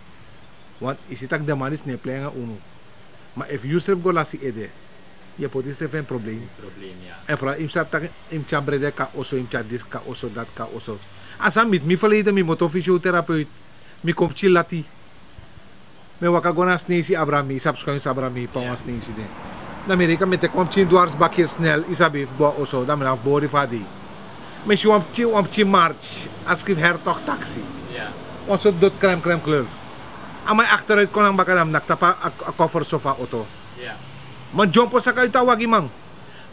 Want yu si tak' den man disi no e plei nanga unu. Ma efu yu srefi go lasi ede, yu e poti yusrefi en problem. Èn fral yu mus sabi tak' yu mus tyari brede kon na oso yu mus tyari disi kon na oso dati kon na oso. A san miti mi ferleiden mi moto fisioterapeut. Mi kon pikin lati. Mi e waka go na sneisi abra mi yu sabi skon yu sabi abra mi pe a wan sneisi de. Dan mi reken mi e teki wan pikin dwars bakiri snel yu sabi fu go na oso dan mi no abi bori fu a dei. Mi e si wan pikin wan pikin march a skrifi hertog taksi. Wan sortu doti kremkrem kleur. A man e akteruit kon nanga baka dan mi naki tapu a kofer so fu a oto. Man dyompo saka uiti a wagiman.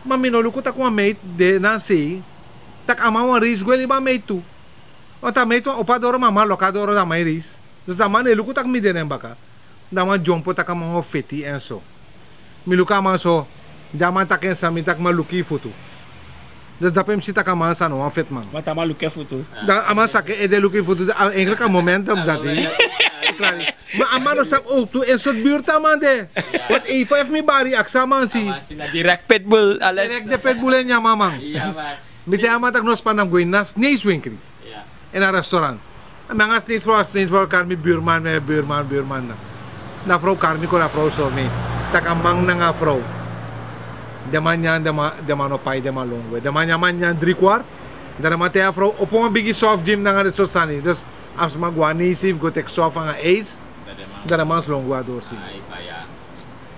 Ma mi no luku tak' wan meit de na a sei. Tak' a man wan reisi gwe libi a meit tu. Want a meit wan opo a doro ma a man loki a doro dan a man e reisi. Dus dan a man no e luku tak' mi de na en baka. Dan a man dyompo tak' a man o feti en so. Mi luku a man so. Dan a man taki en san mi taki man luku yu futu. Dus dape mi si tak' a man san no wan feti man. Want a man luku en futu. Dan a man saka en ede luku yu futu a engeliki a momentum dati. Ma a man no sabi owtu en sortu burtu a man de. Want efu efu mi bari yu aksi a man si. Direkt pitbul. Direkt de pitbul en nyan man. Mi taigi a man tak' no span dan mi go ini na sneisi wenkri. Ini a restaurant. Mi nanga sneisi frow a sneisi frow kari mi burman mi e burman burman. Na frow kari mi kon na frow sori mi tak' a man nanga a frow. Den man nyan den man no pai den man lon gwe den man nyan man nyan dri kwart. Dan den man taigi a frow opo wan bigi soft gym nanga den sortu sani dus a mus man go na neisi fu go teki soft nanga eis. Dan den man mus lon gwe a dorsi.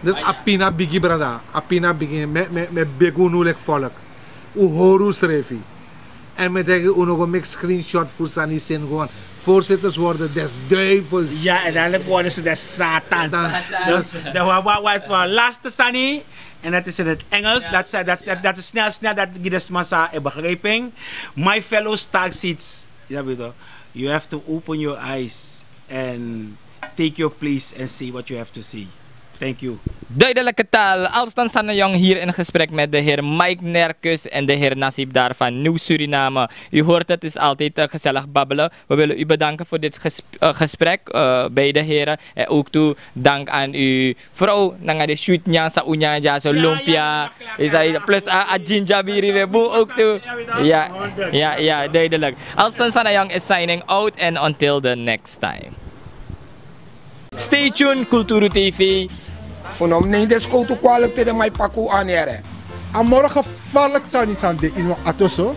Dus a pina bigi brada a pina bigi mi e begi unu leki folk. Un hori unsrefi. Èn mi e taigi un no go meki screenshot fu sani seni go wan. Voorzitters worden des duivels. Ya èn dan leki worden se des satans. Dus dan wan wan wan laste sani. En dat is in het engels dat is snel snel dat gi de sma sa e begrijping. My fellow stark seats. You have to open your eyes and take your place and say what you have to say. Thank you. Duidelijke taal. Alstan Sanayong hier in gesprek met de heer Mike Nerkus en de heer Nasib daar van Nieuw Suriname. U hoort het is altijd gezellig babbelen. We willen u bedanken voor dit gesprek, beide heren. En ook toe dank aan uw vrouw nanga de sweet nyansa unya dyaso lumpia. Plus a ginger biri we boe ook toe. Ja, ja, duidelijk. Alstan Sanayong is signing out and until the next time. Stay tuned Kulturu TV. Un no mus neem den skowtu kwalik te den man e paki un ani yere. A moro gefarliki sani san de ini wan ato so,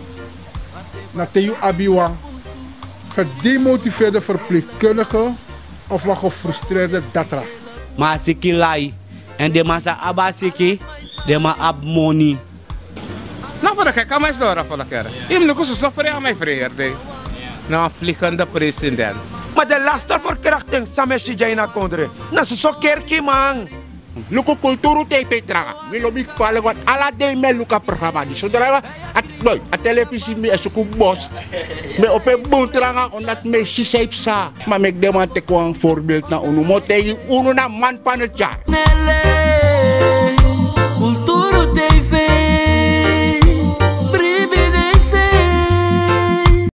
na te yu abi wan gedemotiveerde verpleegkundige of wan gefrustreerde datra. Ma a siki lai. Èn den man sa abi a siki, den man abi moni. Na fu de keki a man e sidon ora fu de kere yu mus luku soso frei a man e frei heri dei. Na wan fligende president. Ma den laste ferkrakting san mi e si dya ini a kondre, na soso kerkiman. Luku kulturu tei pe yu tranga. Mi lobi yu kpali wan ala dei mi e luku a programa disi sodra yu wan a telefisi mi e suku bos. Mi e opo en bun tranga ondati mi e si san yu psa. Ma meki den man teki wan forbeeld na unu mi o taigi unu na man pan e tyari.